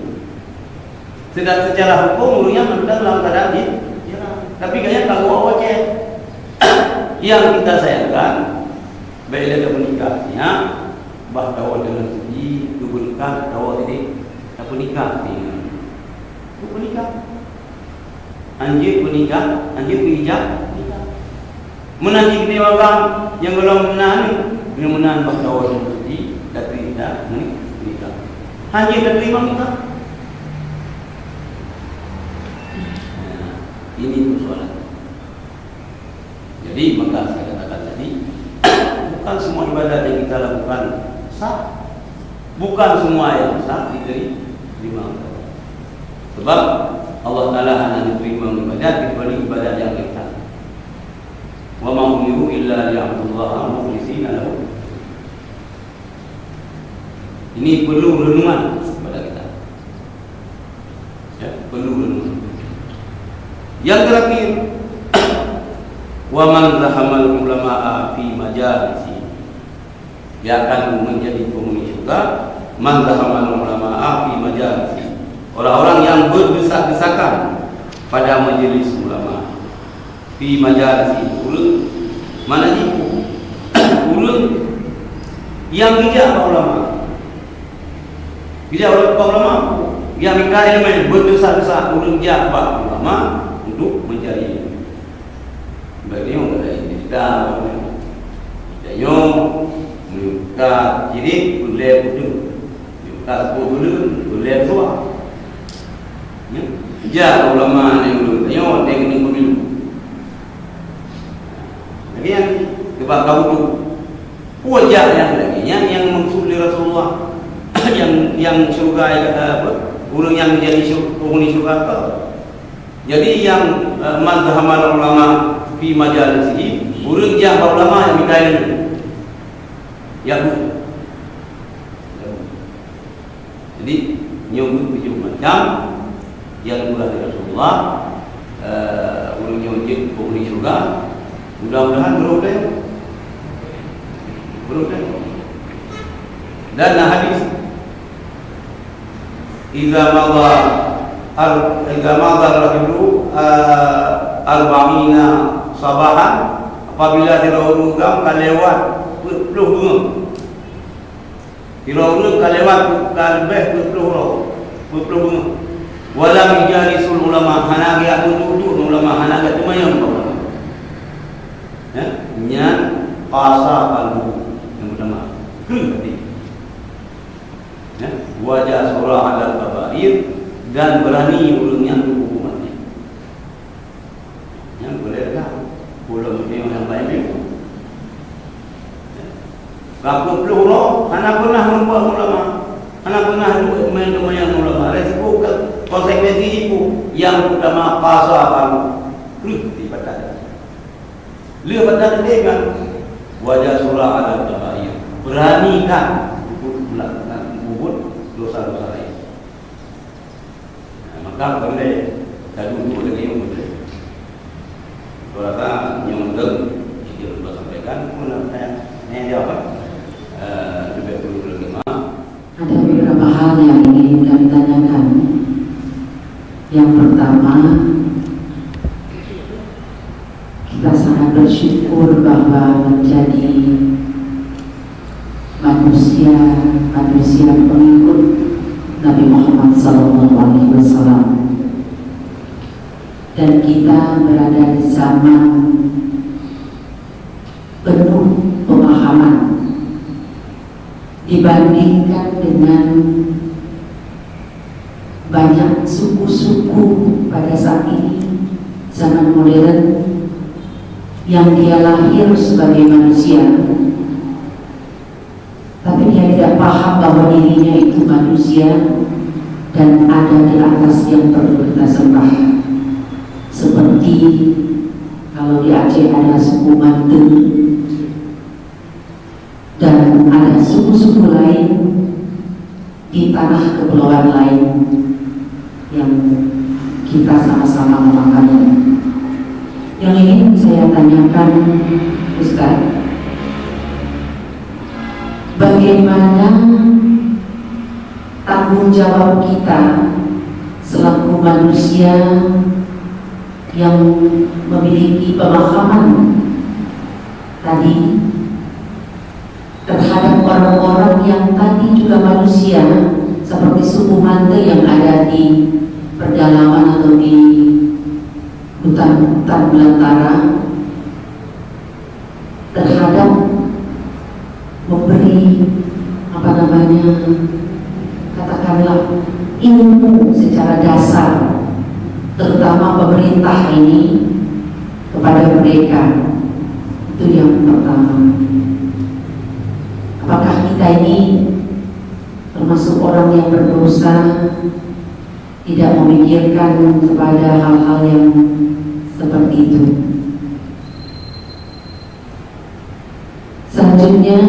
Sedang secara hukum, ureueng nyan mantong dalam keadaan di, ya. Tapi gaya tak buat wajib. Yang kita sayangkan, bila dah menikah, ya, bah tawa dengan sendiri, tu menikah, tawa sendiri, tak menikah, ya. Tu menikah. Anjeuk peunikah, anjeuk peuijab nikah. Meunan jih keuneuk agam nyang gohlom meunan, meunan bah kawan di, tapi dah menikah. Hanya diterima nikah. Nah, ini persoalan. Jadi, maka saya katakan tadi, bukan semua ibadat yang kita lakukan sah. Bukan semua yang sah diterima oleh Allah. Sebab Allah Taala hana diterima ibadat kecuali ibadat yang ikhlas. "Wa ma umiru illa liya'budullaha mukhlishina lahu." Ini perlu renungan kepada kita. Ya, perlu renungan. Yang terakhir, "Wa man zahamal ulama'a fi majalisi." Dia akan menjadi penghuni syurga, "Man zahamal ulama'a fi majalisi." Orang-orang yang berdesak-desakan Pada majlis ulama. Fi majalisi, ureuëng mana jih, ureuëng nyang geujak bak ulama. Geujak bak ulama, nyang mita iéleumé, beudesya-desya ureuëng jak bak ulama untuk mencari ilmu. Bagi nyoe ada cerita, kita nyoe, kita jadi boleh betul. Ka sepuluh buleuen, ulée tuha. Ya. Jak ulama ni ulun, nyoe watée keuneuk pemilu. Lagi yang kebak kau tu. Wajah yang lagi, yang, yang maksud oleh Rasulullah, yang, yang syurga, ya, apa, ureuëng nyang jadi syur-, penghuni syurga tu. Jadi yang, eh, man zahamal ulama fi majalisihi, ureuëng jak bak ulama nyang mita ilmu. Ya, bu. Jadi, nyoe tujoh macam nyang geupeugah lé Rasulullah, eh, ureuëng nyoe jeuet penghuni syurga, mudah-mudahan beureuh lé. Beureuh lé. Dan na hadis, "Idza madha ar-, idza madha ar-rajulu, eh, arba'ina sabahan," apabila sidroe ureuëng ka lewat peuet ploh beungoh. Sidroe ureuëng ka lewat, ka leubeh peuet ploh uroe, peuet ploh beungoh. Walam yujalisul ulama, hana geujak meuduek-duek ngon ulama, hana geujak teumanyong ngon ulama. Ya, nyan qasa qalbuhu, nyang peutama, kreueh até. Ya, wa jasura alal kabair, dan beurani ureuëng nyan meuhuköm maté. Nyan boleh dah. Ulôn meunyoe nyang laén nyoe. Ka peuet ploh uroe, hana peunah meurumpok ulama. Hana peunah duek main-main ulama. Resiko ke, konsekuensi jih peue? Nyang utama qasa qalbuhu. Kreueh até batal. Lheueh batal até kan? Wa jasura alal kabair. Beurani kan untuk melakukan, membuat dosa-dosa lain. Nah, maka peureulée taduek-duek lagée nyoe peureulée. Saya rasa nyang udeb jeuet sampaikan, pun saya, saya jawab, eh, lebih dulu lagi, maaf. Ada beberapa hal yang ingin kami tanyakan. Yang pertama, kita sangat bersyukur bahwa menjadi manusia, manusia pengikut Nabi Muhammad sallallahu alaihi wasallam. Dan kita berada di zaman penuh pemahaman dibandingkan dengan banyak suku-suku pada saat ini, zaman modern, yang dia lahir sebagai manusia, tapi dia tidak paham bahwa dirinya itu manusia dan ada di atas yang perlu kita sembah. Seperti kalau di Aceh ada suku Mante, dan ada suku-suku lain di tanah kepulauan lain yang kita sama-sama memakannya. Yang ingin saya tanyakan, Ustaz, bagaimana tanggung jawab kita selaku manusia yang memiliki pemahaman tadi terhadap orang-orang yang tadi juga manusia, seperti suku Mante yang ada di perdalaman atau di hutan-hutan belantara, terhadap memberi, apa namanya, katakanlah, ilmu secara dasar, terutama pemerintah ini, kepada mereka. Itu yang pertama. Apakah kita ini termasuk orang yang berdosa, tidak memikirkan kepada hal-hal yang seperti itu? Selanjutnya,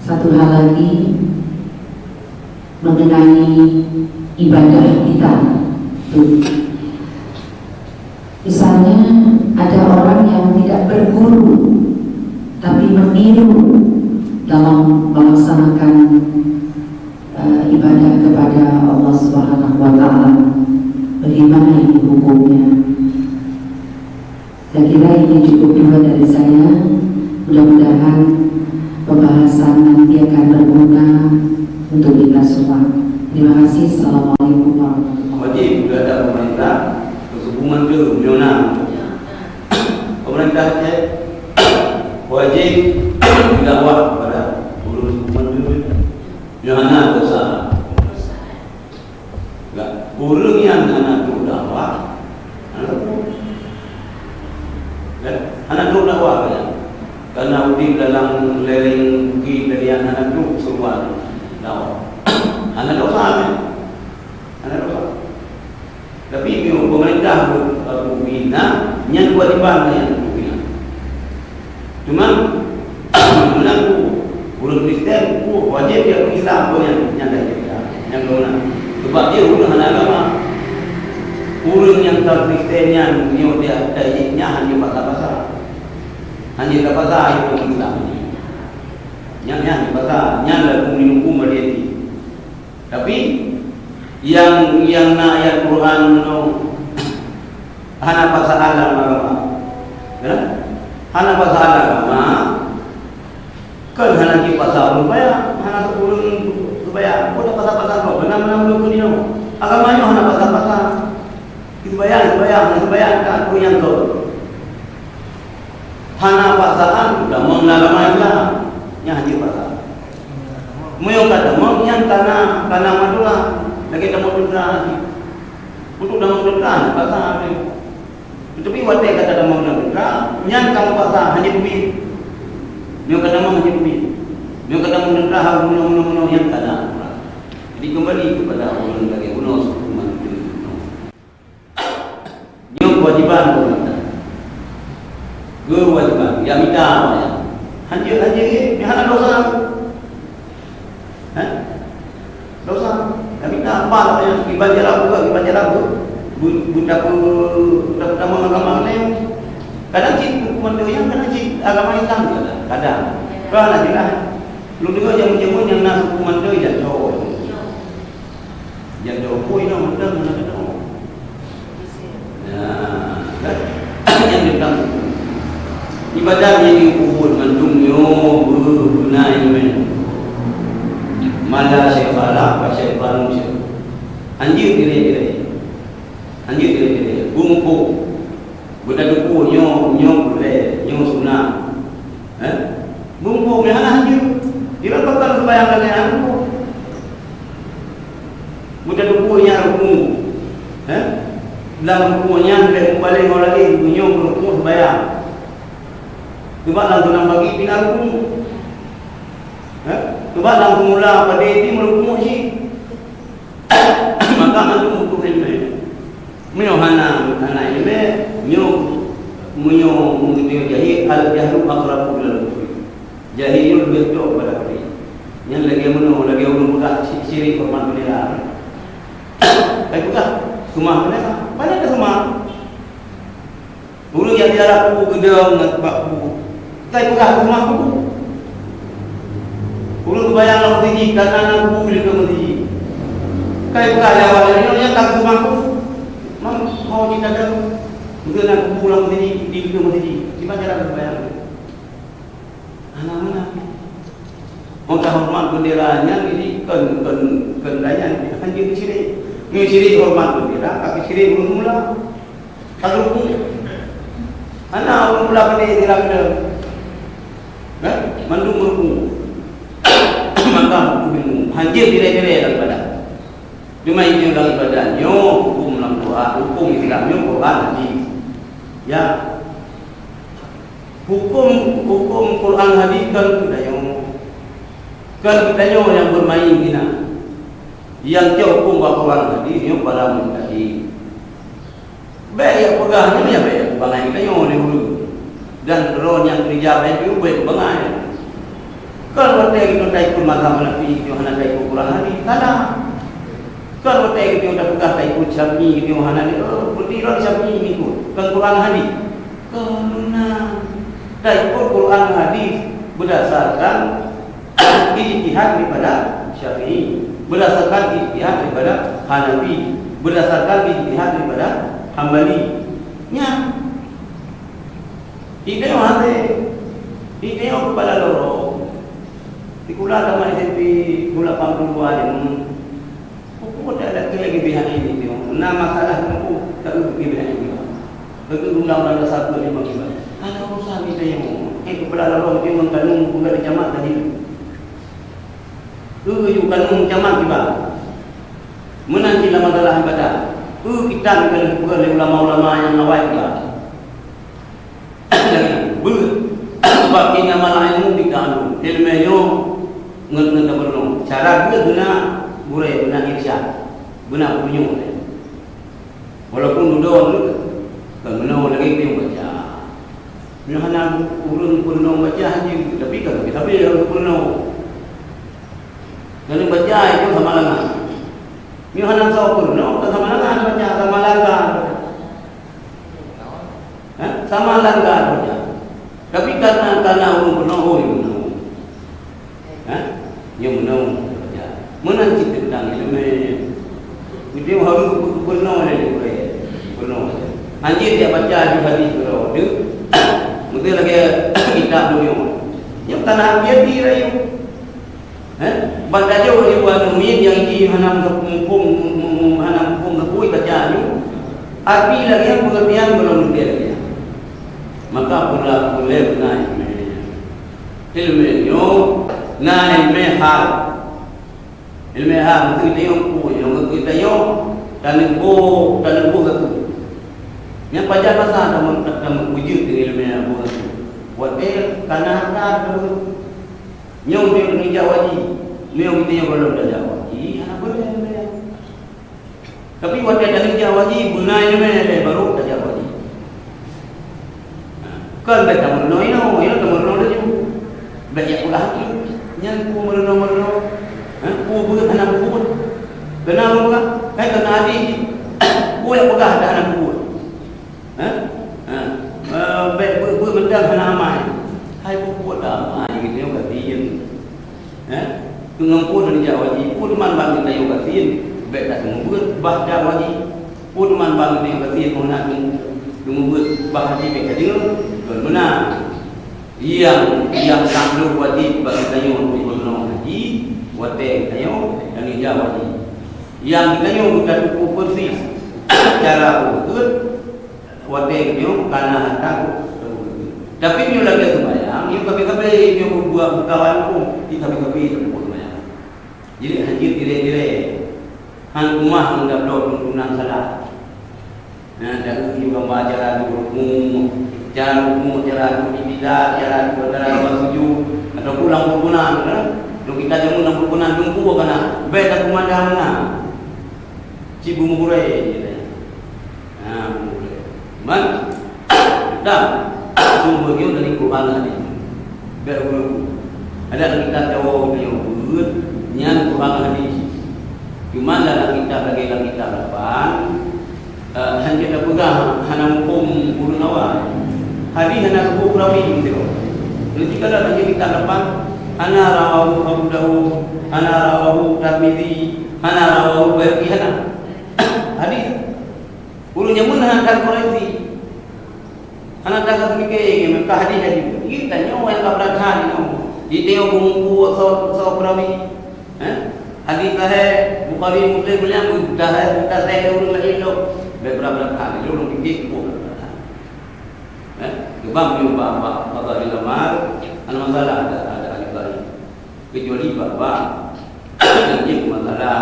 satu hal lagi mengenai ibadah kita. Tuh. Misalnya, ada orang yang tidak berguru, tapi meniru dalam melaksanakan, eh, ibadah kepada Allah Subhanahu wa Ta'ala. Bagaimana ini hukumnya? Saya kira ini cukup dua dari saya. Mudah-mudahan pembahasan nanti akan berguna untuk kita semua. Terima kasih. Assalamualaikum warahmatullahi wabarakatuh. Wajib geutanyoe pemerintah, keuhubungan tu, meunyoe na pemerintah Aceh, wajib dakwah kepada ureuëng keuhubungan tu. Nyoe hana dosa. Ureuëng nyang hana trok dakwah, hana trok. Kan? Hana trok dakwah kan? Karena udeb dalam lereng bukit tadi nyang hana trok seruan dakwah. Hana dosa kan? Hana dosa. Tapi meunyoe pemerintah beu-, beu-, bina, nyan kewajiban nyang bina. Cuman, meunan ureuëng Kristen, wajéb jak ureuëng Islam pun nyang, nyang dah jadi Islam. Nyang guna. Sebab dia ureuëng hana agama. Ureuëng nyang ka Kristen nyan, nyoe dia, dia, dia, nyan hanya basa-basa. Hanya basa-basa ureuëng Islam. Nyan, nyan basa, nyan lagu minum umur dia ni. Tapi, nyang, nyang na ayat Quran nyoe hana pasoe lam agama. Ya? Hana pasoe lam agama. Kan hana jih pasoe ureuëng baya, hana ureuëng baya. Kok tak pasoe-pasoe kok, beuna-beuna ureuëng nyoe. Agama nyoe hana pasoe-pasoe. Itu baya, itu baya, itu baya, tak ureuëng nyang kau. Hana pasoe, tamong lam agama Islam. Nyan hana pasoe. Meunyoe ka tamong, nyan kana, kana Madura. Lagée tamong teuntara lagi. Untuk tamong teuntara, hana pasoe. Tetapi watée ka tamong teuntara, nyan ka meupasoe hana teubiet. Meunyoe ka tamong hana teubiet. Meunyoe ka tamong teuntara, hana bunoe-bunoe-bunoe nyan kana. Jadi kembali kepada ureuëng lagée bunoe, hukuman tu. Nyoe kewajiban pemerintah. Kewajiban. Ya mita awaknyan. Hanjeuet-hanjeuet, ya hana dosa. Hah? Dosa. Ya mita apa awaknyan? Iban jalan buka, iban jalan bu-, bu-, buta pe-, buta peutama agama lain. Kadang cit hukuman tu yang kadang cit agama Islam kadang. Kadang. Kadang. Kadang. Lu dengar jamun-jamun yang na hukuman tu yang cowok. Jantung pui nyoe mantong hana keudroe. Nah, kan? Nyang teuntang ibadat nyang di kubur mantong nyoe beubeuna ileumèe. Mala syekh Falah, syekh Falah. Hanjeuet dire-dire. Hanjeuet dire-dire. Bungkôh. Beutateupeue nyoe, nyoe peureulèe, nyoe sunat. Eh? Mumpung nyan hana hanjeuet. Kira toh ka seumayang lagèe nyan mumpung. Beutateupeue nyan rukun. Eh? Lam rukun nyan bèk meupaléng ngon lagèe nyoe rukun seumayang. Coba lam tunang bagi pih na rukun. Eh? Coba lam seumula padé pih meurukun cit. Maka mandum butuh ileumèe. Meunyoe hana, hana ileumèe, nyoe, meunyoe meunyoe jahé, al-jahlu aqrabu ilal kufri. Jahé nyoe leubeh cok bak kafé. Nyan lagèe meunoe, lagèe ulôn peugah si-, syirik horeumat beundera. Kai peugah, seumah beundera. Pane taseumah? Ureueng nyang ziarah kubu geudong ngon bak kubu, kai peugah keu seumah kubu. Ureueng seumayang lam meuseujid, ka na kubu di likot meuseujid, kai peugah lé awak nyan, nyoe nyan ka keu seumah kubu. Mam, ho jih ka dong, meuseujid na kubu lam meuseujid, di likot meuseujid. Kiban cara seumayang? Hana meunan. Meuka horeumat beundera nyan jih kon, kon, kon tanyan, hanjeuet syirik. Meunyoe syirik horeumat beundera, ka syirik ureueng mula. Ka rukun. Hana ureueng mula beundera keu. Kan? Mandum rukun. Maka huköm ilmu. Hanjeuet dire-dire lam ibadat. Cuma itu lam ibadat nyoe huköm lam Quran, huköm Islam nyoe Quran hadis. Ya. Huköm, huköm Quran hadis kan geutanyoe. Kan geutanyoe nyang bermain inan. Nyang cok huköm bak Quran hadis nyoe para mujtahid. Bèk jak peugah nyoe, ya bèk jak peubangai geutanyoe lé ureueng. Dan droe nyang keureuja bèk jak peubangai. Kon watèe geutanyoe taikôt mazhab Hanafi, geutanyoe hana taikôt Quran hadis, salah. Kon watèe geutanyoe tapeugah taikôt Syafi'i, geutanyoe hana, oh, peuti droe Syafi'i ikôt, kon Quran hadis. Kon na. Taikôt Quran hadis berdasarkan ijtihad daripada Syafi'i, berdasarkan ijtihad daripada Hanafi. Berdasarkan ijtihad daripada Hambali. Nyan. Di tanyoe hase. Di tanyoe kepala lorong. Sikula tamat S M P, sikula lapan puluh dua jeuem. Pokok dak ada lagi pihak ini tengok. Nah, masalah tu tak ada pihak ini. Bagi undang-undang dasar tu memang kiban. Ada urusan di tanyoe. Eh, kepala lorong tengok kanun bukan di camat tadi. Tu yuk kanun camat kiban. Meunan cit lam masalah ibadah. Peu kitab nyang ka lheueh peugah lé ulama-ulama nyang awai kiban. Beuet. Sebab innamal ilmu bit ta'allum. Ileumèe nyoe ngon, ngon tapeurunoe. Cara beuet beuna gurèe, beuna irsyad, beuna peurunoe. Walaupun dudoe kon meunoe lagèe nyang baca. Nyoe hana ureueng peurunoe baca haji, tapi ka sabe-sabe ureueng peurunoe. Lalu baca itu sama langa. Nyoe hana soe peurunoe, ka sama langa baca, sama langa. Ha? Sama langa baca. Tapi karena, karena ureueng peurunoe, oh, nyoe meunoe. Ha? Nyoe meunoe. Meunan cit teuntang ileumèe. Meusti harôh geupeugah lé gurèe. Peurunoe. Hanjeuet jak baca di hadis keudroe. Meusti lagèe kitab nyoe. Nyoe tanah biati rayeuk. Eh? Ban tajok rayeuk aneuk miet nyang jih hana muphom, hana muphom sapeue baca nyoe. Arti lagèe nyan, pengertian gohlom leubèh lagèe nyan. Maka pula ulèe beuna ileumèe. Ileumèe nyoe na ileumèe hal. Ileumèe hal meusti tanyoe peue nyang geukheun tanyoe, taneuk boh, taneuk boh gaki. Nyan pajan masa tameujeuet ngon ileumèe boh gaki. Watèe kana hareuta tameujeuet. Nyoe tanyoe neujak haji. Nyoe tanyoe gohlom tajak haji, hana boleh ileumèe. Tapi watèe taneuk jak haji, beuna ileumèe lé barô tajak haji. Kon bèk tameurunoe inoe, inoe tameurunoe laju. Bèk jak peugah laju. Nyan peue meurunoe-meurunoe. Ha? Peue beuet hana peubuet. Keunan peugah, hai keunan hadih. Peue jak peugah dak hana peubuet. Ha? Ha. Eh, bèk beuet-beuet mantong hana amai. Hai peubuet dak amai, geutanyoe ka sieun. Eh? Teungoh phon neujak haji, peue teuma ban geutanyoe gasien, bèk taseumeubeuet bah jak haji. Peue teuma ban geutanyoe gasien, meunan teungoh, teungoh beuet bah haji bèk tadeungoe, kon meunan. Nyang, nyang taklok wajéb bak geutanyoe peurunoe haji, watèe geutanyoe taneujak haji. Nyang geutanyoe geutateupeue peusis cara beuet, watèe geutanyoe kana hareuta geuh. Tapi meunyoe lagèe seumayang, nyoe sabe-sabe nyoe buet bukawan pun, di sabe-sabe teupeu seumayang. Jadi hanjeuet dirèk-dirèk. Han keumah ngon tabloe tuntunan salah. Nah, dan itu juga cara rukuk, cara rukuk, cara rukuk iktidal, cara rukuk, cara rukuk sujud, ataupun lam peurukunan, kan? Dok kita jameun lam peurukunan, jumpa kana, bèk tapeumandang meunan. Cit beumeugurai je. Ha, beumeugurai. Man, dan sumber nyoe dari Quran hadis. Bèk guru. Ada kitab Jawa nyoe beuet, nyan Quran hadis. Cuma dalam kitab lagi dalam kitab lapan, eh, hanya tapeugah hana muphom ureueng awai. Hadis hana saboh perawi meusidroe. Jadi kalau hanya kitab lapan, hana rawahu Abu Dawud, hana rawahu Tirmizi, hana rawahu Baihaqi, hana. Hadis. Ureueng jameun hana that koreksi. Hana that pike, meuka hadis-hadis. Geutanyoe nyang ka brat that nyoe. Di tanyoe bumbu soe, soe perawi. Eh? Hadis sahih Bukhari, Muslim, nyan sahih, sahih ureueng laén lom. Bèk brat-brat that, lôn pike brat-brat that. Eh? Sebab nyoe bak, bak, bak agama, hana masalah ada, ada ahli baris. Kecuali bak, bak, yang jeuet masalah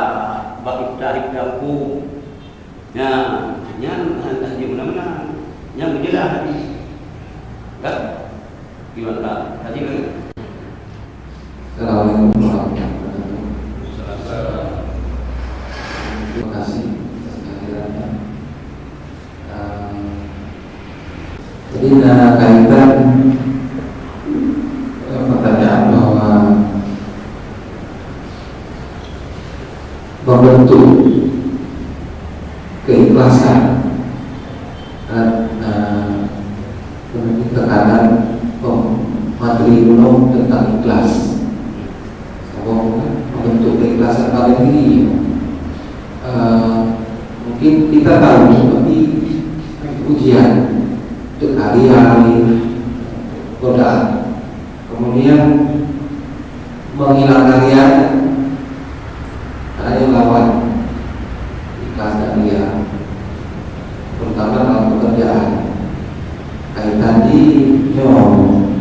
bak iftah, iftah hukum. Nyan, nyan hana jeuet meunan-meunan. Nyan beujeulaih hadis. Kan? Gimana, Pak? Tadi kan? Assalamualaikum warahmatullahi wabarakatuh. Terima kasih atas kehadirannya. Ah, jadi, na kaitan, eh, pertanyaan bahwa membentuk keikhlasan, eh, eh, tekanan pem-, materi ulôn tentang ikhlas. Saboh, kan, membentuk keikhlasan pada diri. Eh, Kita tahu seperti ujian, untuk hari-hari, godaan. Kemudian menghilangkan riya, ada yang lawan ikhlas dan riya, terutama dalam pekerjaan. Kaitan di nyoe,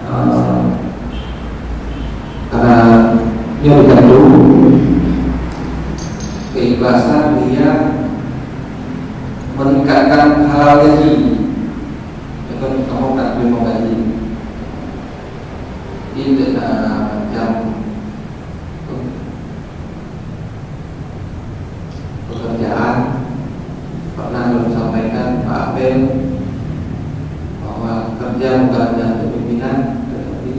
eh, karena nyoe dikandung keikhlasan, riya meningkatkan halal gaji. Bukan kamu tak terima gaji. Ini, eh, macam pekerjaan, pernah lôn sampaikan Pak Abel bahwa kerja bukan hanya untuk pimpinan, tetapi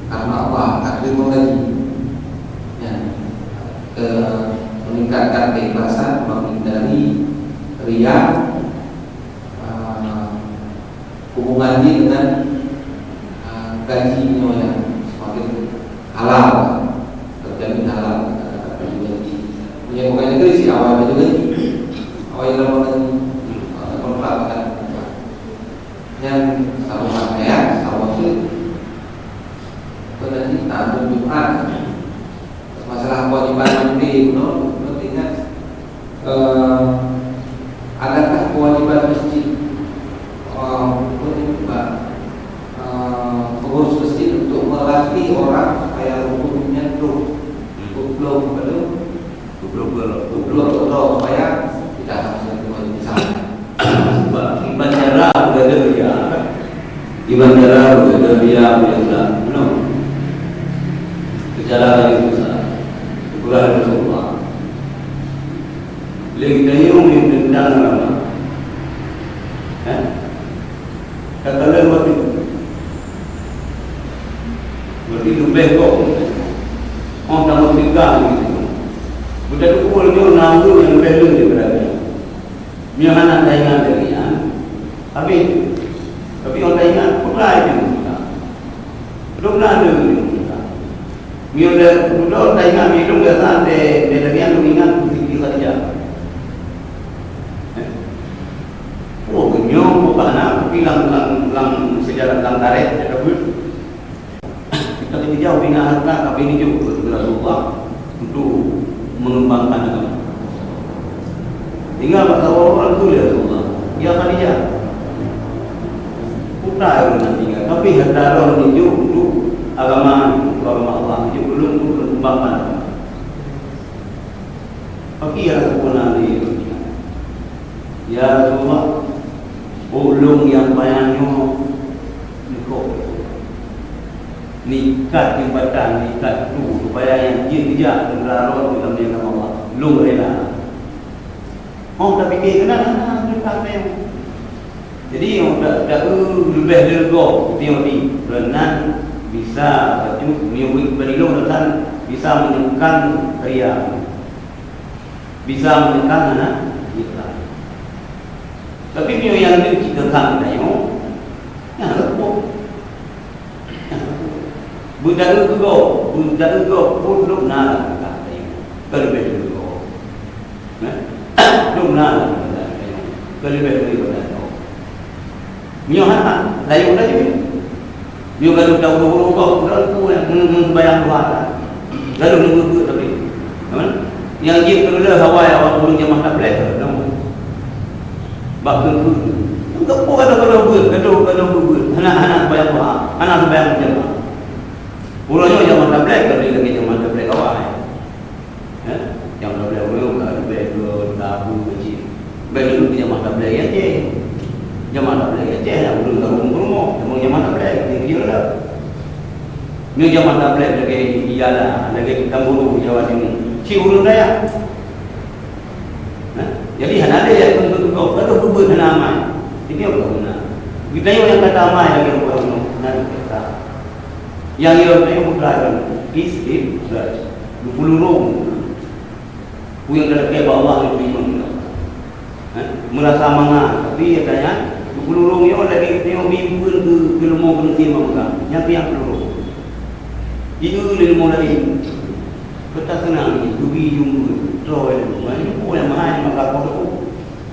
karena Allah, tak terima gaji. Ya. Eh, meningkatkan keikhlasan, menghindari riya, eh, hubungan jih dengan, ah, gaji nyoe nyang semakin halal, terjamin halal, ah, gaji. Meunyoe bukan negeri si awai baju gaji, awai dalam gaji, ah, kontrak akan nyan sama ya, sama tu. Apa tadi? Tahun Jumat. Masalah kewajiban mandi, ulôn, ulôn ingat, eh, adakah kewajiban masjid, eh, apa ni, Pak, eh, pengurus masjid untuk melatih orang supaya rukunnya tuh, belum, belum, belum, belum, supaya tidak harus lagi wajib. Sebab iban cara beugada, ya. Iban cara beugada, ya, biasa. No. Secara lain, biasa. Itulah Rasulullah. Lé geutanyoe nyang teuntang agama. Eh? Takalon waktu. Berarti leubeh kok. Oh, tamu tiga gitu. Budak tu pun nyoe na ureueng nyang leubeh lé daripada nyoe. Nyoe hana taingat lagi, ha? Habis. Tapi orang taingat, peugah itu. Dum na lé. Nyoe dah, dum taingat, minum dah santai, dia lagi yang ingat Siti Khadijah. Eh? Oh, nyoe bukan na, tapi lam, lam, lam sejarah, lam tarikh, dia dah buat. Kita kena jauh dengan harta, tapi ini juga kepada Rasulullah untuk mengembangkan agama. Tinggal bak saboh ureueng tuléh Rasulullah, "Ya Khadijah, peue ureueng nyan tinggai, tapi harta droe nyoe untuk agama, untuk agama Allah, untuk ulôn, untuk keumbangkan agama." Tapi ya Rasulullah, "Ya Rasulullah, ulôn nyang payah nyoe niko." Nikat jeumbatan, nikat tu, supaya nyang jeuet geujak meularon lam agama Allah. Lôn rela. Oh, tapike keunan, hana, hana, hana. Jadi, oh, tak, tak, eh, leubeh leugo, tiodi. Keunan bisa bacut, meunyoe bak lôn rasa bisa menekan ria. Bisa menekan hana, bisa. Tapi meunyoe nyang leucit keu kami tanyoe, nyan leupah. Beudahulu keu gob, beudahulu gob pun lôn na lam keudah tanyoe. Ka leubeh dari gob. Nah, lôn na lam keudah tanyoe. Ka leubeh dari gob. Nyoe hana, layu-layu. Nyoe ka lôn tahu ureueng gob, ureueng tu nyang meuneueng bayang Tuhan. Lalu nunggu-nunggu tapi. Aman? Nyang jeuet keu lé hawa ya, awak ureueng jamaah tablet, nama? Bak keu-keu. Enggak pun kata-kata buet, kata-kata buet. Hana, hana sembahyang duha, hana sembahyang berjamaah. Uroe nyoe jamaah tablet, kalau lagi jamaah tablet awak, eh. Eh? Jamaah tablet uroe nyoe, ka leubeh ke, ka abu ke cit. Baik dulu jamaah tablet ya, cik. Jamaah tablet ya, cik, yang ureueng ka ureueng-ureueng, jamaah tablet, dia kira dah. Nyoe jamaah tablet lagèe ialah, lagèe Pekanbaru Jawa Timur. Cit ureueng dayah. Nah, jadi hana lé ya, untuk, untuk, untuk, untuk, hana amai. Jadi, apa guna? Kita yang kata amai lagi orang, nah, kita. Yang ia putra kan, istri, dua puluh rong. Ku yang kata, "Kaya Allah yang terima kita." Ha? Merasa mangat, tapi katanya, dua puluh rong nyoe lagi tengok mimpi ke, ke leumo ke nasi mamga. Yang tiang puluh rong. Itu leumo lain. Kota seunang ni, dugi jumpa, troe, banyak pun yang mahai maka kodok.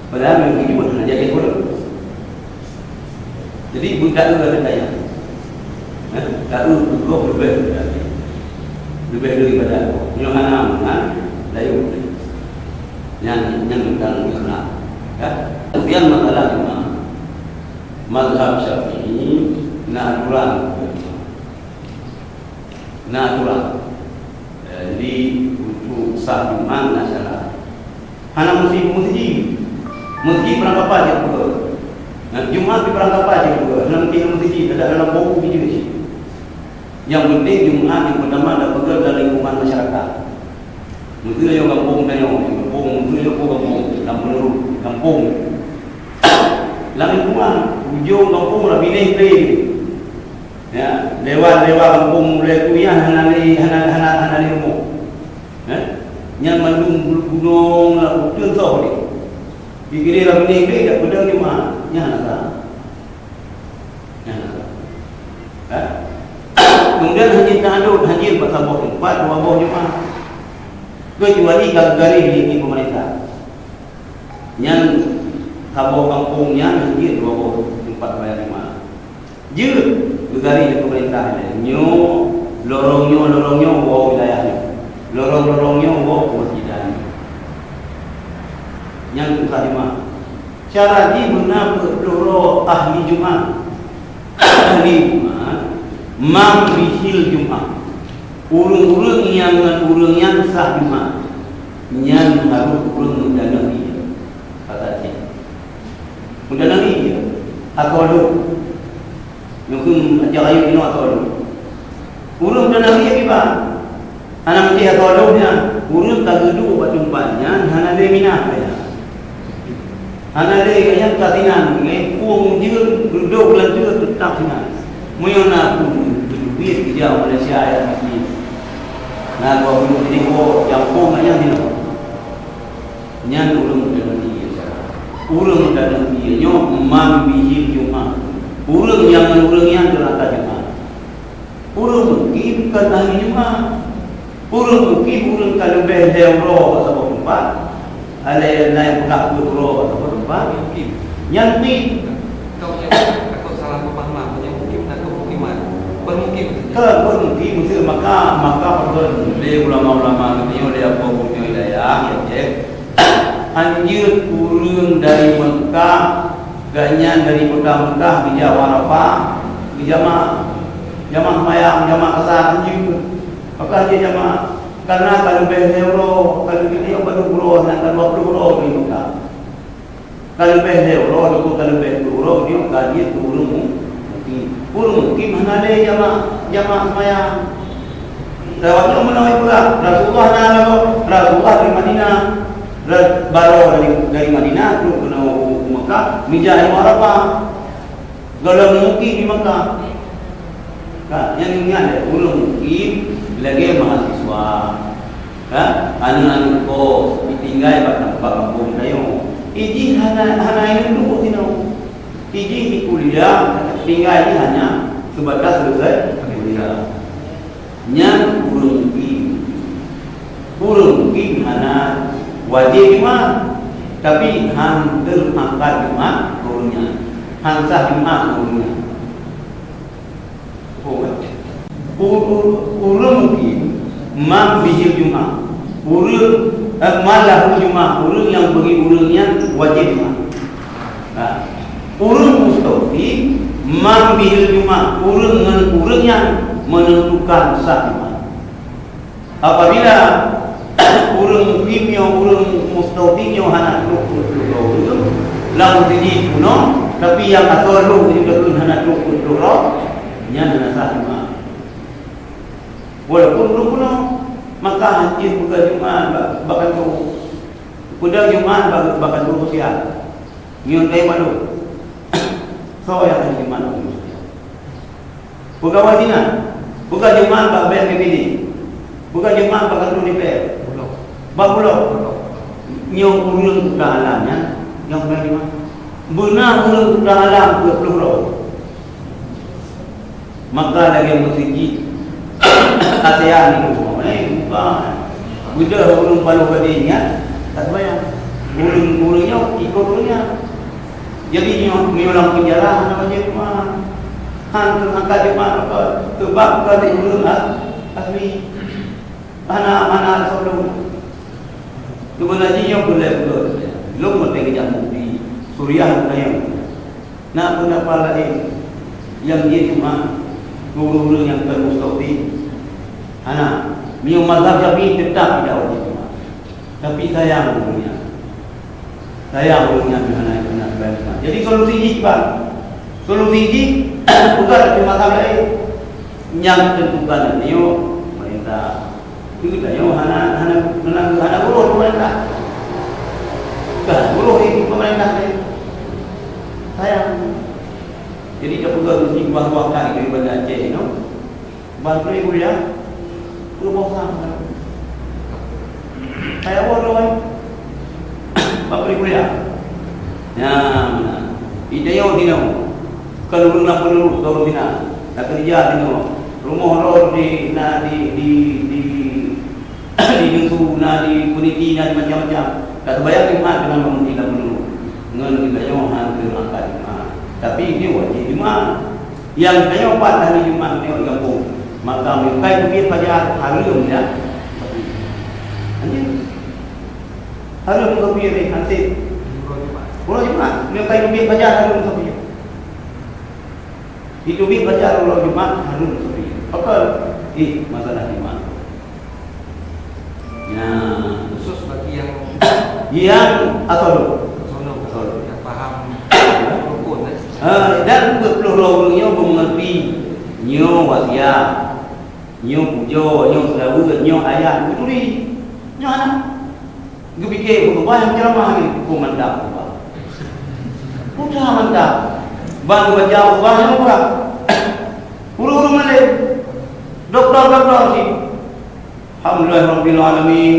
Padahal yang hidup adalah jadi kodok. Jadi, beutaeu ada daya. Eh, taeu peugoh leubeh daripada, leubeh daripada Allah. Nyoe hana mangat, layu. Nyan, nyan tentang Islam. Ya. Kemudian masalah lima. Mazhab Syafi'i na aturan. Na aturan. Eh, jadi, untuk sah Jumat na syarat. Hana meusti meuseujid. Meuseujid barangkapai cit peugah. Nah, Jumat pih barangkapai cit peugah. Hana meusti meuseujid, ada dalam buku bijeu cit. Nyang penting Jumat nyang peutama tapeugah dalam lingkungan masyarakat. Meusti nyoe gampông tanyoe, gampông, meusti nyoe gampông, lam menurut gampông. Lam lingkungan, ujong gampông lah binéh glé. Ya, lewat-lewat gampông mulai kuliah hana lé, hana, hana, hana lé rumoh. Eh? Nyan mandum gunong lah uteuen soh lé. Di kiri lah binéh glé dak peudong Jumat, nyan hana sah. Nyan hana sah. Eh? Kemudian hana taadot, hana bak saboh teumpat dua boh Jumat. Kecuali ka geugaréh lé pemerintah. Nyan saboh gampông nyan hana dua boh teumpat sembahyang Jumat. Jeuet geugaréh lé pemerintah nyan. Nyoe lorong nyoe, lorong nyoe woe wilayah nyoe. Lorong-lorong nyoe woe keumasjidan nyoe. Nyan susah Jumat. Cara jih meunan peuet ploh droe ahli Jumat. Ahli Jumat, man bihil Jumat. Ureuëng-ureuëng nyang ngon ureuëng nyan sah Jumat, nyan harôh ureuëng meudaneuk ie. Kata cit. Meudaneuk ie. Atau lôn. Nyoe keuh ajar rayeuk inoe atau lôn. Ureuëng meudaneuk ie kiban. Hana meusti atau lôn nyan. Ureuëng ka geuduek bak teumpat nyan hana lé minah gaya. Hana lé gaya ka sinan, ngon pueng ujeuen, reudôk geulanteue teutap sinan. Meunyoe na peue teubiet ija Malaysia ayat mati. Na dua puluh jadi ho jamphong ayat nyoe. Nyan ureuëng meudaneuk ie. Ureuëng meudaneuk ie nyoe man bihil Jumat. Ureuëng nyang ngon ureuëng nyan teurangkat Jumat. Ureuëng mukim kon ahli Jumat. Ureuëng mukim ureuëng ka leubeh lhée uroe bak saboh teumpat. Alai na nyang peugah peuet uroe bak saboh teumpat. Nyan mukim. Kau nyang takot salah pemahaman, yang mukim takot mukiman. Bermukim saja. Kon bermukim, maksud maka, maka pakon lé ulama-ulama geutanyoe, lé apa geutanyoe hidayah, ya, cek. Hanjeuet ureuëng dari Mekah, gobnyan dari kota Mekah, geujak u Arafah, geujamak, jamak seumayang, jamak kasa, hanjeuet. Pakon hanjeuet jamak? Karena ka leubeh lhée uroe, ka leubeh lhée uroe, ka dua puluh uroe dari Mekah. Ka leubeh lhée uroe, ataupun ka leubeh ploh uroe, nyoe ka jeuet keu ureuëng mu-, mukim. Ureuëng mukim hana lé jamak, jamak seumayang. Sabab nyoe meunan peugah, Rasulullah na lagoe, Rasulullah dari Madinah. Ra-, baroe dari, dari Madinah trok keunoe u, u Mekah, meujak u Arafah. Gohlom mukim di Mekah. Ka, nyang ingat lé, ureuëng mukim lagée mahasiswa. Ka, aneuk-aneuk kos ditinggai bak, bak kampung tanyoe. Ijih hana, hana inong duek sinoe. Ijih di kuliah, tinggai jih hanya sebatas selesai kuliah. Nyan ureuëng mukim. Ureuëng mukim hana wajéb Jumat, tapi han teuangkat Jumat keu ureuëng nyan. Han sah Jumat keu ureuëng nyan. Paham, kan? U-, u-, ureuëng mukim man bihil Jumat. Ureuëng, eh, man lahu Jumat. Ureuëng nyang bagi ureuëng nyan wajéb Jumat. Nah, ureuëng mustautin man bihil Jumat. Ureuëng ngon ureuëng nyan menentukan sah Jumat. Apabila ureuëng mukim nyoe, ureuëng mustautin nyoe hana trok peuet ploh droe ureuëng, lam meuseujid bunoe, tapi nyang asoe lheueh meuseujid hana trok peuet ploh droe, nyan hana sah Jumat. Walaupun ureuëng bunoe, maka hanjeuet peugah Jumat bak, bak kantô. Peudong Jumat bak, bak kantô sosial. Ngieng kayée malu. Soe nyang akhé Jumat? Peugawai sinan. Peugah Jumat bak B P P D. Peugah Jumat bak kantô D P R. Bak Bulog. Nyoe ureuëng kuta alam nyan, nyang peugah Jumat. Beuna ureuëng kuta alam peuet ploh droe. Maka lagée meuseujid ASEAN itu, eh, bukan. Sudah ureuëng paloh gadéh nyan, tak sembahyang. Ureuëng, ureuëng nyoe ikot ureuëng nyan. Jadi nyoe, nyoe lam penjara hana wajéb Jumat. Han teungangkat Jumat apa? Sebab bukan ureuëng as-, asli. Hana, hana soe lôn. Keubeuna jih nyoe peuleueh ulôn. Lôn meuteuk jak mufti. Suriah lôn tanyong. Na peundapat laén nyang jeuet Jumat, guru-guru nyang kon mustautin? Hana. Meunyoe mazhab Syafi'i teutap tidak wajéb Jumat. Tapi sayang guru nyan. Sayang guru nyan hana, hana sembahyang Jumat. Jadi solusi jih kiban? Solusi jih bukan di mazhab laén. Nyang tentukan nyoe pemerintah. Itu tanyoe hana, hana, hana, hana guru pemerintah. Bukan guru di pemerintah ni. Sayang. Jadi, tapeugah meusti kuah-kuah kai di Banda Aceh, you know. Ban pré kuliah, peurumoh sang. Kaya awak tu, kan? Ban pré kuliah. Ya, meunan. Ita yo sinoe. Bukan ureuëng na peunurut, ureuëng sinoe. Na keureuja sinoe. Rumoh roh di, na di, di, di Di dusu na, di puniti na, di macam-macam. Ka teubayang Jumat keunan bangun ilam meunurut. Ngon geutanyoe han keu angkat Jumat. Tapi nyoe wajéb Jumat. Nyang geutanyoe pat hari Jumat nyoe di gampông. Maka meukai teubiet fajar hareuem ya. Anjing. Hareuem keu piring hansip. Uroe Jumat. Meukai teubiet fajar hareuem keu piring. Itu bit baca uroe Jumat hareuem sepi. Apa? Ih, masalah Jumat. Ya. Khusus bagi yang yang asal dulu. Sono, asal yang paham rukun, eh. Ah, dan dua puluh dua orang nyoe mengerti nyoe wasiat, nyoe puja, nyoe selawat, nyoe ayat, beuturi. Nyoe anak. Geupike khutubah nyang ceramah ni, oh, mantap khutubah. Putra mantap. Ban baca khutubah nyang murah. Ureuëng-ureuëng malém. Doktor-doktor sih. Alhamdulillahirabbil alamin.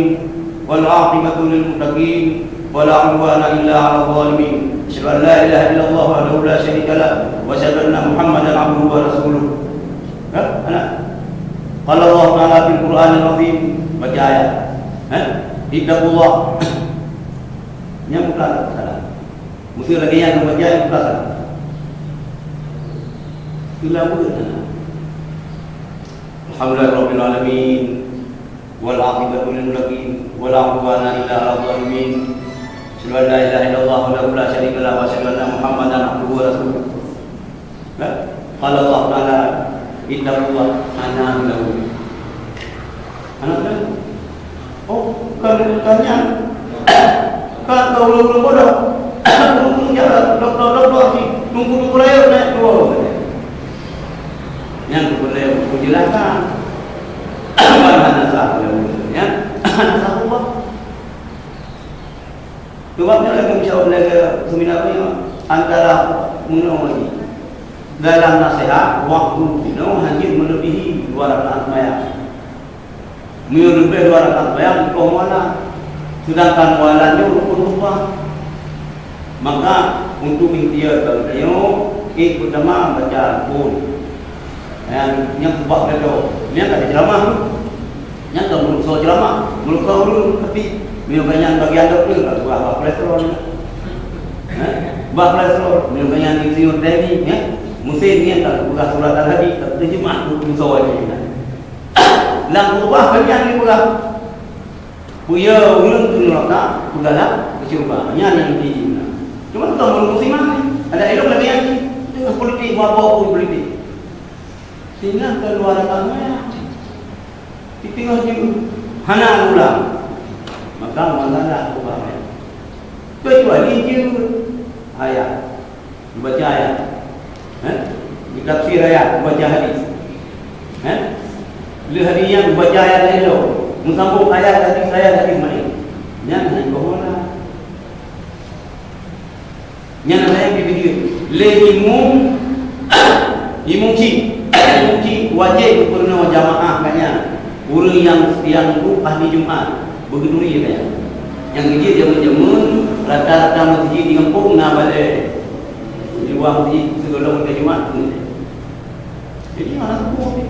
Wal aqibatu lil muttaqin. Wala udwana illa 'alal zalimin. Asyhadu an la ilaha illallah wahdahu la syarika lah. Wa asyhadu anna Muhammadan abduhu wa rasuluh. Ha? Anak. Qala Allah Ta'ala fil Qur'anil Azim. Baca ayat. Ha? Ittaqullah. Nyang bukan salah. Mesti lagi yang membaca yang bukan salah. Itulah bukan salah. Alhamdulillahirabbil alamin. Wal aqibatu lil muttaqin. Wala udwana illa 'alal zalimin. Asyhadu an la ilaha illallah wahdahu la syarika lah wa asyhadu anna Muhammadan abduhu wa rasuluh. Kan? Qala Allah Ta'ala, "Innallaha hana lahu." Hana lahu. Oh, bukan, bukan nyan. Kan kau ulung-ulung bodoh. Ulung-ulung jalan, doktor-doktor si tunggu-tunggu layar naik dua. Yang kemudian aku jelaskan. Bukan hana sah, ya. Hana sah Allah. Sebab nyoe lagèe meucok lagèe seminar nyoe antara meunoe lagèe. Dalam naseuhat, waktu jinoe hana meuleubèhi dua rakaat seumayang. Meunyoe leubèh dua rakaat seumayang, jikoh mualat. Seudangkan mualat nyoe rukun khutbah. Maka, untuk ikhtiar tanyoe, eh, peutama baca rukun. Nyang, nyang keubah gata. Nyang ka ceramah tu. Nyang ka meuruksa ceramah, meuruksa ureueng, tapi meunyoe gobnyan bagian dokto, ka keubah bah kolesterol. Eh? Bah kolesterol, meunyoe gobnyan insinyur teknik, eh? Mesin nyan ka keubah surat al-hadid, ka teujeumah tu meuruksa ureueng. Lam keubah gobnyan dipeugah. Peue ureueng keu neuraka, peugah lam keu syeuruga. Nyan nyang inti jih meunan. Cuma tu meuruksa iman. Ada ilmu lagèe nyan. Tengah politik, apa pun politik. Tinggal keluar agama ya. Di tengah jeuet hana ulang. Maka masalah agama. Kecuali jeuet ayat. Baca ayat. Eh? Ditafsir ayat, baca hadis. Eh? Le hadis nyan baca ayat lain lom. Meusambung ayat hadis, ayat hadis meunan. Nyan hana jeuet. Nyan na nyang pih beujeuet. Lé imum, imum cit. Imum cit wajéb geupeurunoe jamaah ka nyan. Ureueng nyang, nyang bu ahli Jumat, beugeuturi ka nyan. Nyang geujeuet jameun-jameun, rata-rata meuseujid di gampông na balèe. Di luwa meuseujid sigohlom watèe Jumat. Jadi, hana teupeu.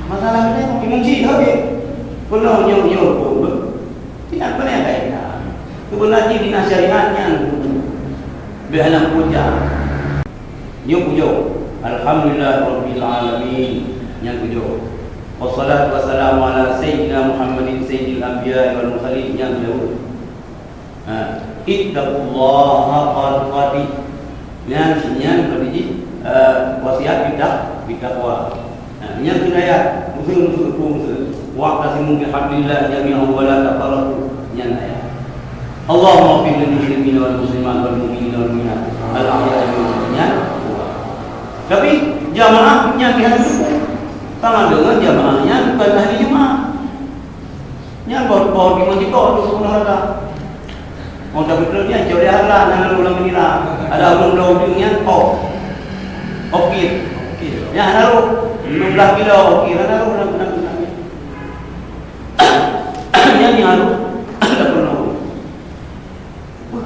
Masalah ni, imum cit habéh. Peunoh nyoe-nyoe pun, tidak pernah kaitan. Kebenaran jih di syariat nyan, beh hana puja. Nyoe pujoe, "Alhamdulillah Rabbil Alamin." Nyan pujoe. "Wassalatu wassalamu ala Sayyidina Muhammadin Sayyidil Anbiya wal Mursalin." Nyan pujoe. Ha, "Ittaqullaha haqqa tuqatih." Nyan, nyan berarti, eh, wasiat kita, kita kuat. Ha, nyan keuh ayat, musuh-musuh, musuh. "Wa'tasimu bihablillahi jami'an wa la tafarraqu." Nyan ayat. "Allahumma fil lil muslimina wal muslimat wal mu'minina wal mu'minat al ahya'i minhum." Nyan. Tapi jamaah nyan di hari Jumat. Sama dengan jamaah nyan bukan hari Jumat. Nyan baru, baru di Mojiko tu sepuluh raka. Orang tak betul ni, cari harla, hana ulang menira. Ada ulang dua ujung nyan, oh. Okey. Okey. Ya, hana roh. Enam belas kilo, okey, hana roh, hana, hana, hana. Nyan ni harus ada penuh.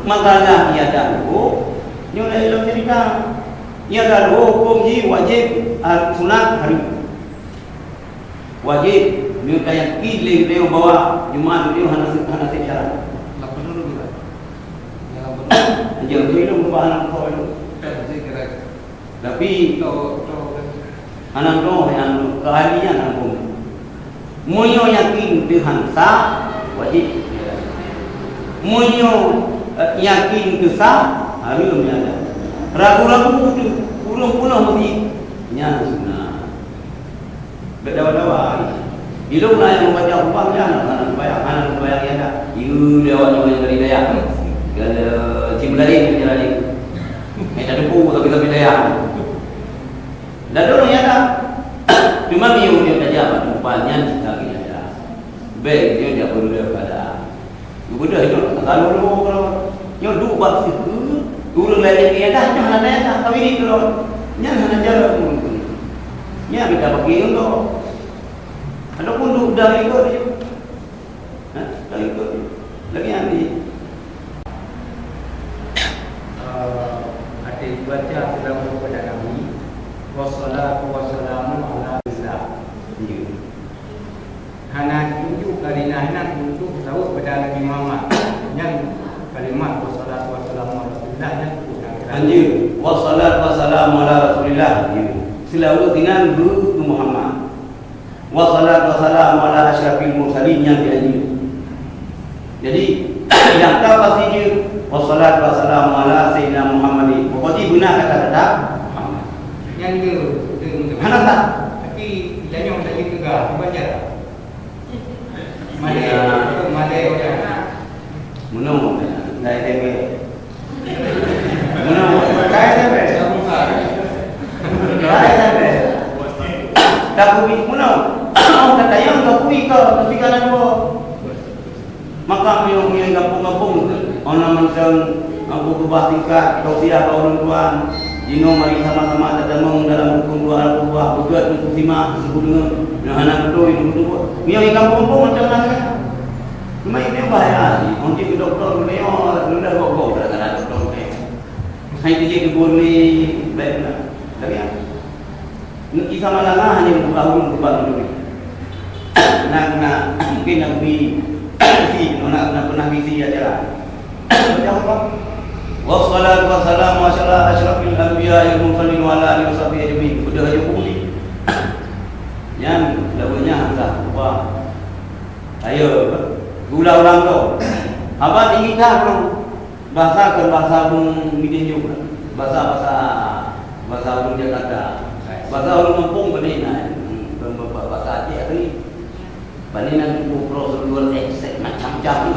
Makanya ia dan roh, nyonya dalam cerita. Ia dan roh hukum ji wajib, ah, sunat hari. Wajib, meunyoe tayakin lé geutanyoe bahwa Jumat nyoe hana se-, hana sép syarat. Lapan dulu juga. Ya, lapan dulu. Anjing tu ilmu bahan apa tu? Kan, saya kira. Tapi, tahu, tahu kan. Hana tahu, hana tahu. Keahlian hana tahu. Meunyoe yakin Tuhan sa, wajib. Meunyoe, eh, yakin teu sa, hareuem nyan. Ragu-ragu tu, ureueng peunoh meusiet, nyan sunat. Bèk dawa-dawa. Ilong na nyang membaca khutbah nyan, hana sembahyang, hana sembahyang nyan dah. Ieu lé awak nyoe nyang dari dayah. Gala cim lain, cim lain. Hai tak debu, tapi, tapi dayah. Dah dulu nyan dah. Cuma miyu dia tajak bak tumpal nyan kita kena dah. Bèk dia jak benda pada. Geubeudôh nyoe, ka lôn lôn keudroe. Nyoe duek bak siku, ureueng laén nyang iédah, nyoe hana iédah, kawin keudroe. Nyan hana jalan ureueng tu. Nyan mita bagi ngon gob. Ataupun duek dari gob tu. Ha? Dari gob tu. Lagi nyan ni. Eh, até dibaca seulaweuet bak Nabi, "Wassalatu wassalamu ala Rasulillah." Ya. Hana jituju kareuna hana untuk seulaweuet bak Nabi Muhammad. Nyan kalimat wassalatu wassalamu ala Rasulillah nyan cukup na kira. Anjeue, wassalatu wassalamu ala Rasulillah. Seulaweuet sinan beu keu Muhammad. Wassalatu wassalamu ala asyrafil mursalin nyan dianjeue. Jadi, nyang ka pasti jeuet, wassalatu wassalamu ala sayyidina Muhammadin. Pokok jih beuna kata-kata Muhammad. Nyan le, le, le. Hana sah. Tapi, ilanyong tak jeuet keu ga, dibaca. Malèe, ya. Malèe orang. Meunoe, dai tembe. Meunoe, dai tembe. Dai tembe. Tapi meunoe, orang kata yang tapi ka, tapi ka na dua. Maka meunyoe-meunyoe gampông-gampông, orang mantong, aku keubah tingkat, tausiah bak ulôn tuan, jinoe mari sama-sama tatamong dalam rukun dua, rukun dua, beugöt untuk simak, seubut deungon, nyang hana beutôi, seubut-seubut. Meunyoe di gampông-gampông macam mana? Cuma ini bahaya, nanti ke doktor, meunyoe, sudah gok-gok, kadang-kadang doktor, hai tu je kebun ni, baik benar. Tapi ya, Isa Malanga hanya buka urun buka urun. Nak, nak, mungkin nak beri isi, nak, nak pernah isi acara. Baca apa? Wassalatu wassalamu ala asyrafil anbiya wal mursalin wa ala alihi wasahbihi ajmain. Udah aja bunyi. Yang lawannya Hamzah. Wah. Ayo, ulang-ulang tu. Abad tinggi dah tu. Bahasa kan bahasa ureueng Mideung nyoe. Bahasa, bahasa, bahasa ureueng Jakarta. Bahasa ureueng gampông bani na. Hmm, bahasa Aceh tadi. Bani na buku prosedur eksek macam-macam.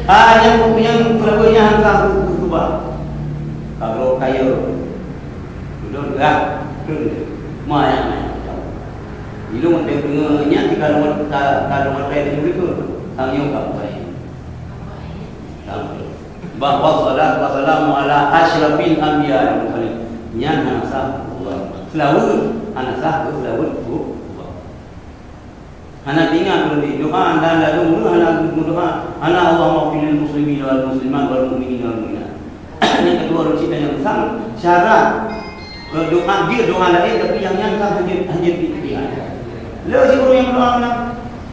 Ah, yang, yang pelabuhannya hantar buku tu, Pak. Kalau kaya. Betul tak? Betul. Mayang, mayang. Ilung tengok nyan di kalau, kalau matai di murid tu. Tang nyong tak baik. Bahwa salatu wassalamu ala asyrafil anbiya wal mursalin. Nyan hana sah Allah. Seulaweuet hana sah seulaweuet Allah. Hana ingat ulôn di doa dan lalu hana meudoa. Hana Allahumma fil muslimin wal muslimat wal mu'minin wal mu'minat. Yang kedua ulôn cita nyang sang syarat, eh, doa dia doa lain tapi yang nyang sang hanya hanya di dia. Leu si ureueng nyang doa mana?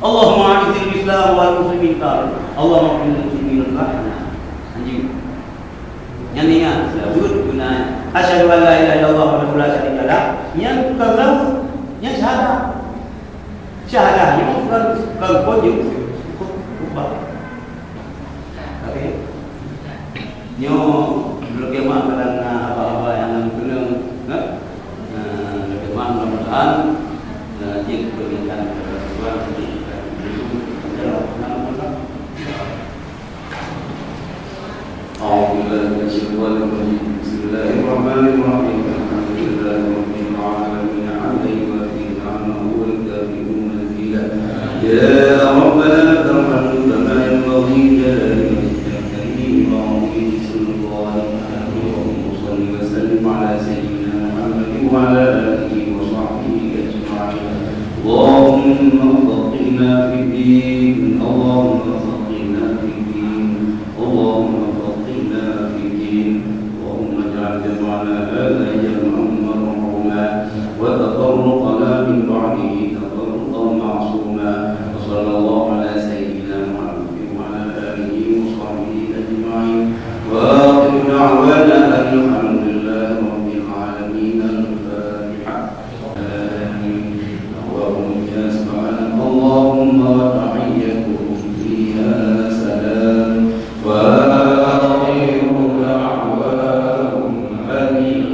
Allahumma a'izzil Islam wal muslimin, ka Allahumma ighfir lil muslimin wal mu'minat. Lanjut. Nyan ingat, seulaweuet guna. Asyhadu an la ilaha illallah wahdahu la syarika lah. Nyan bukan seulaweuet, nyan syahadah. Syahadah nyoe bukan, bukan rukun, nyoe khutbah. Oke. Nyoe, lôn keumah kadang na haba-haba nyang na meukeunong, kan? Nah, lôn keumah mudah-mudahan, nah, jeuet peuningkatan kepada Tuhan, nanti kita dulu, kita jalan, kenapa, kenapa? أعوذ بالله من الشيطان الرجيم. بسم الله الرحمن الرحيم. الحمد لله رب العالمين. حمدا يوافي نعمه ويكافئ مزيده. يا ربنا لك الحمد كما ينبغي لجلال وجهك وعظيم سلطانك. اللهم صل وسلم على سيدنا محمد وعلى آله وصحبه أجمعين. اللهم فقهنا في الدين. اللهم فقهنا في الدين. اللهم فقهنا في الدين. اللهم اجعل جمعنا هذا جمعا مرحوما، وتفرقنا من بعده تفرقا معصوما. وصلى الله على سيدنا محمد وعلى آله وصحبه أجمعين. وآخر دعوانا أن الحمد لله رب العالمين. الفاتحة. آمين. دعواهم فيها سبحانك اللهم وتحيتهم فيها سلام. وآخر دعواهم أن الحمد لله رب العالمين.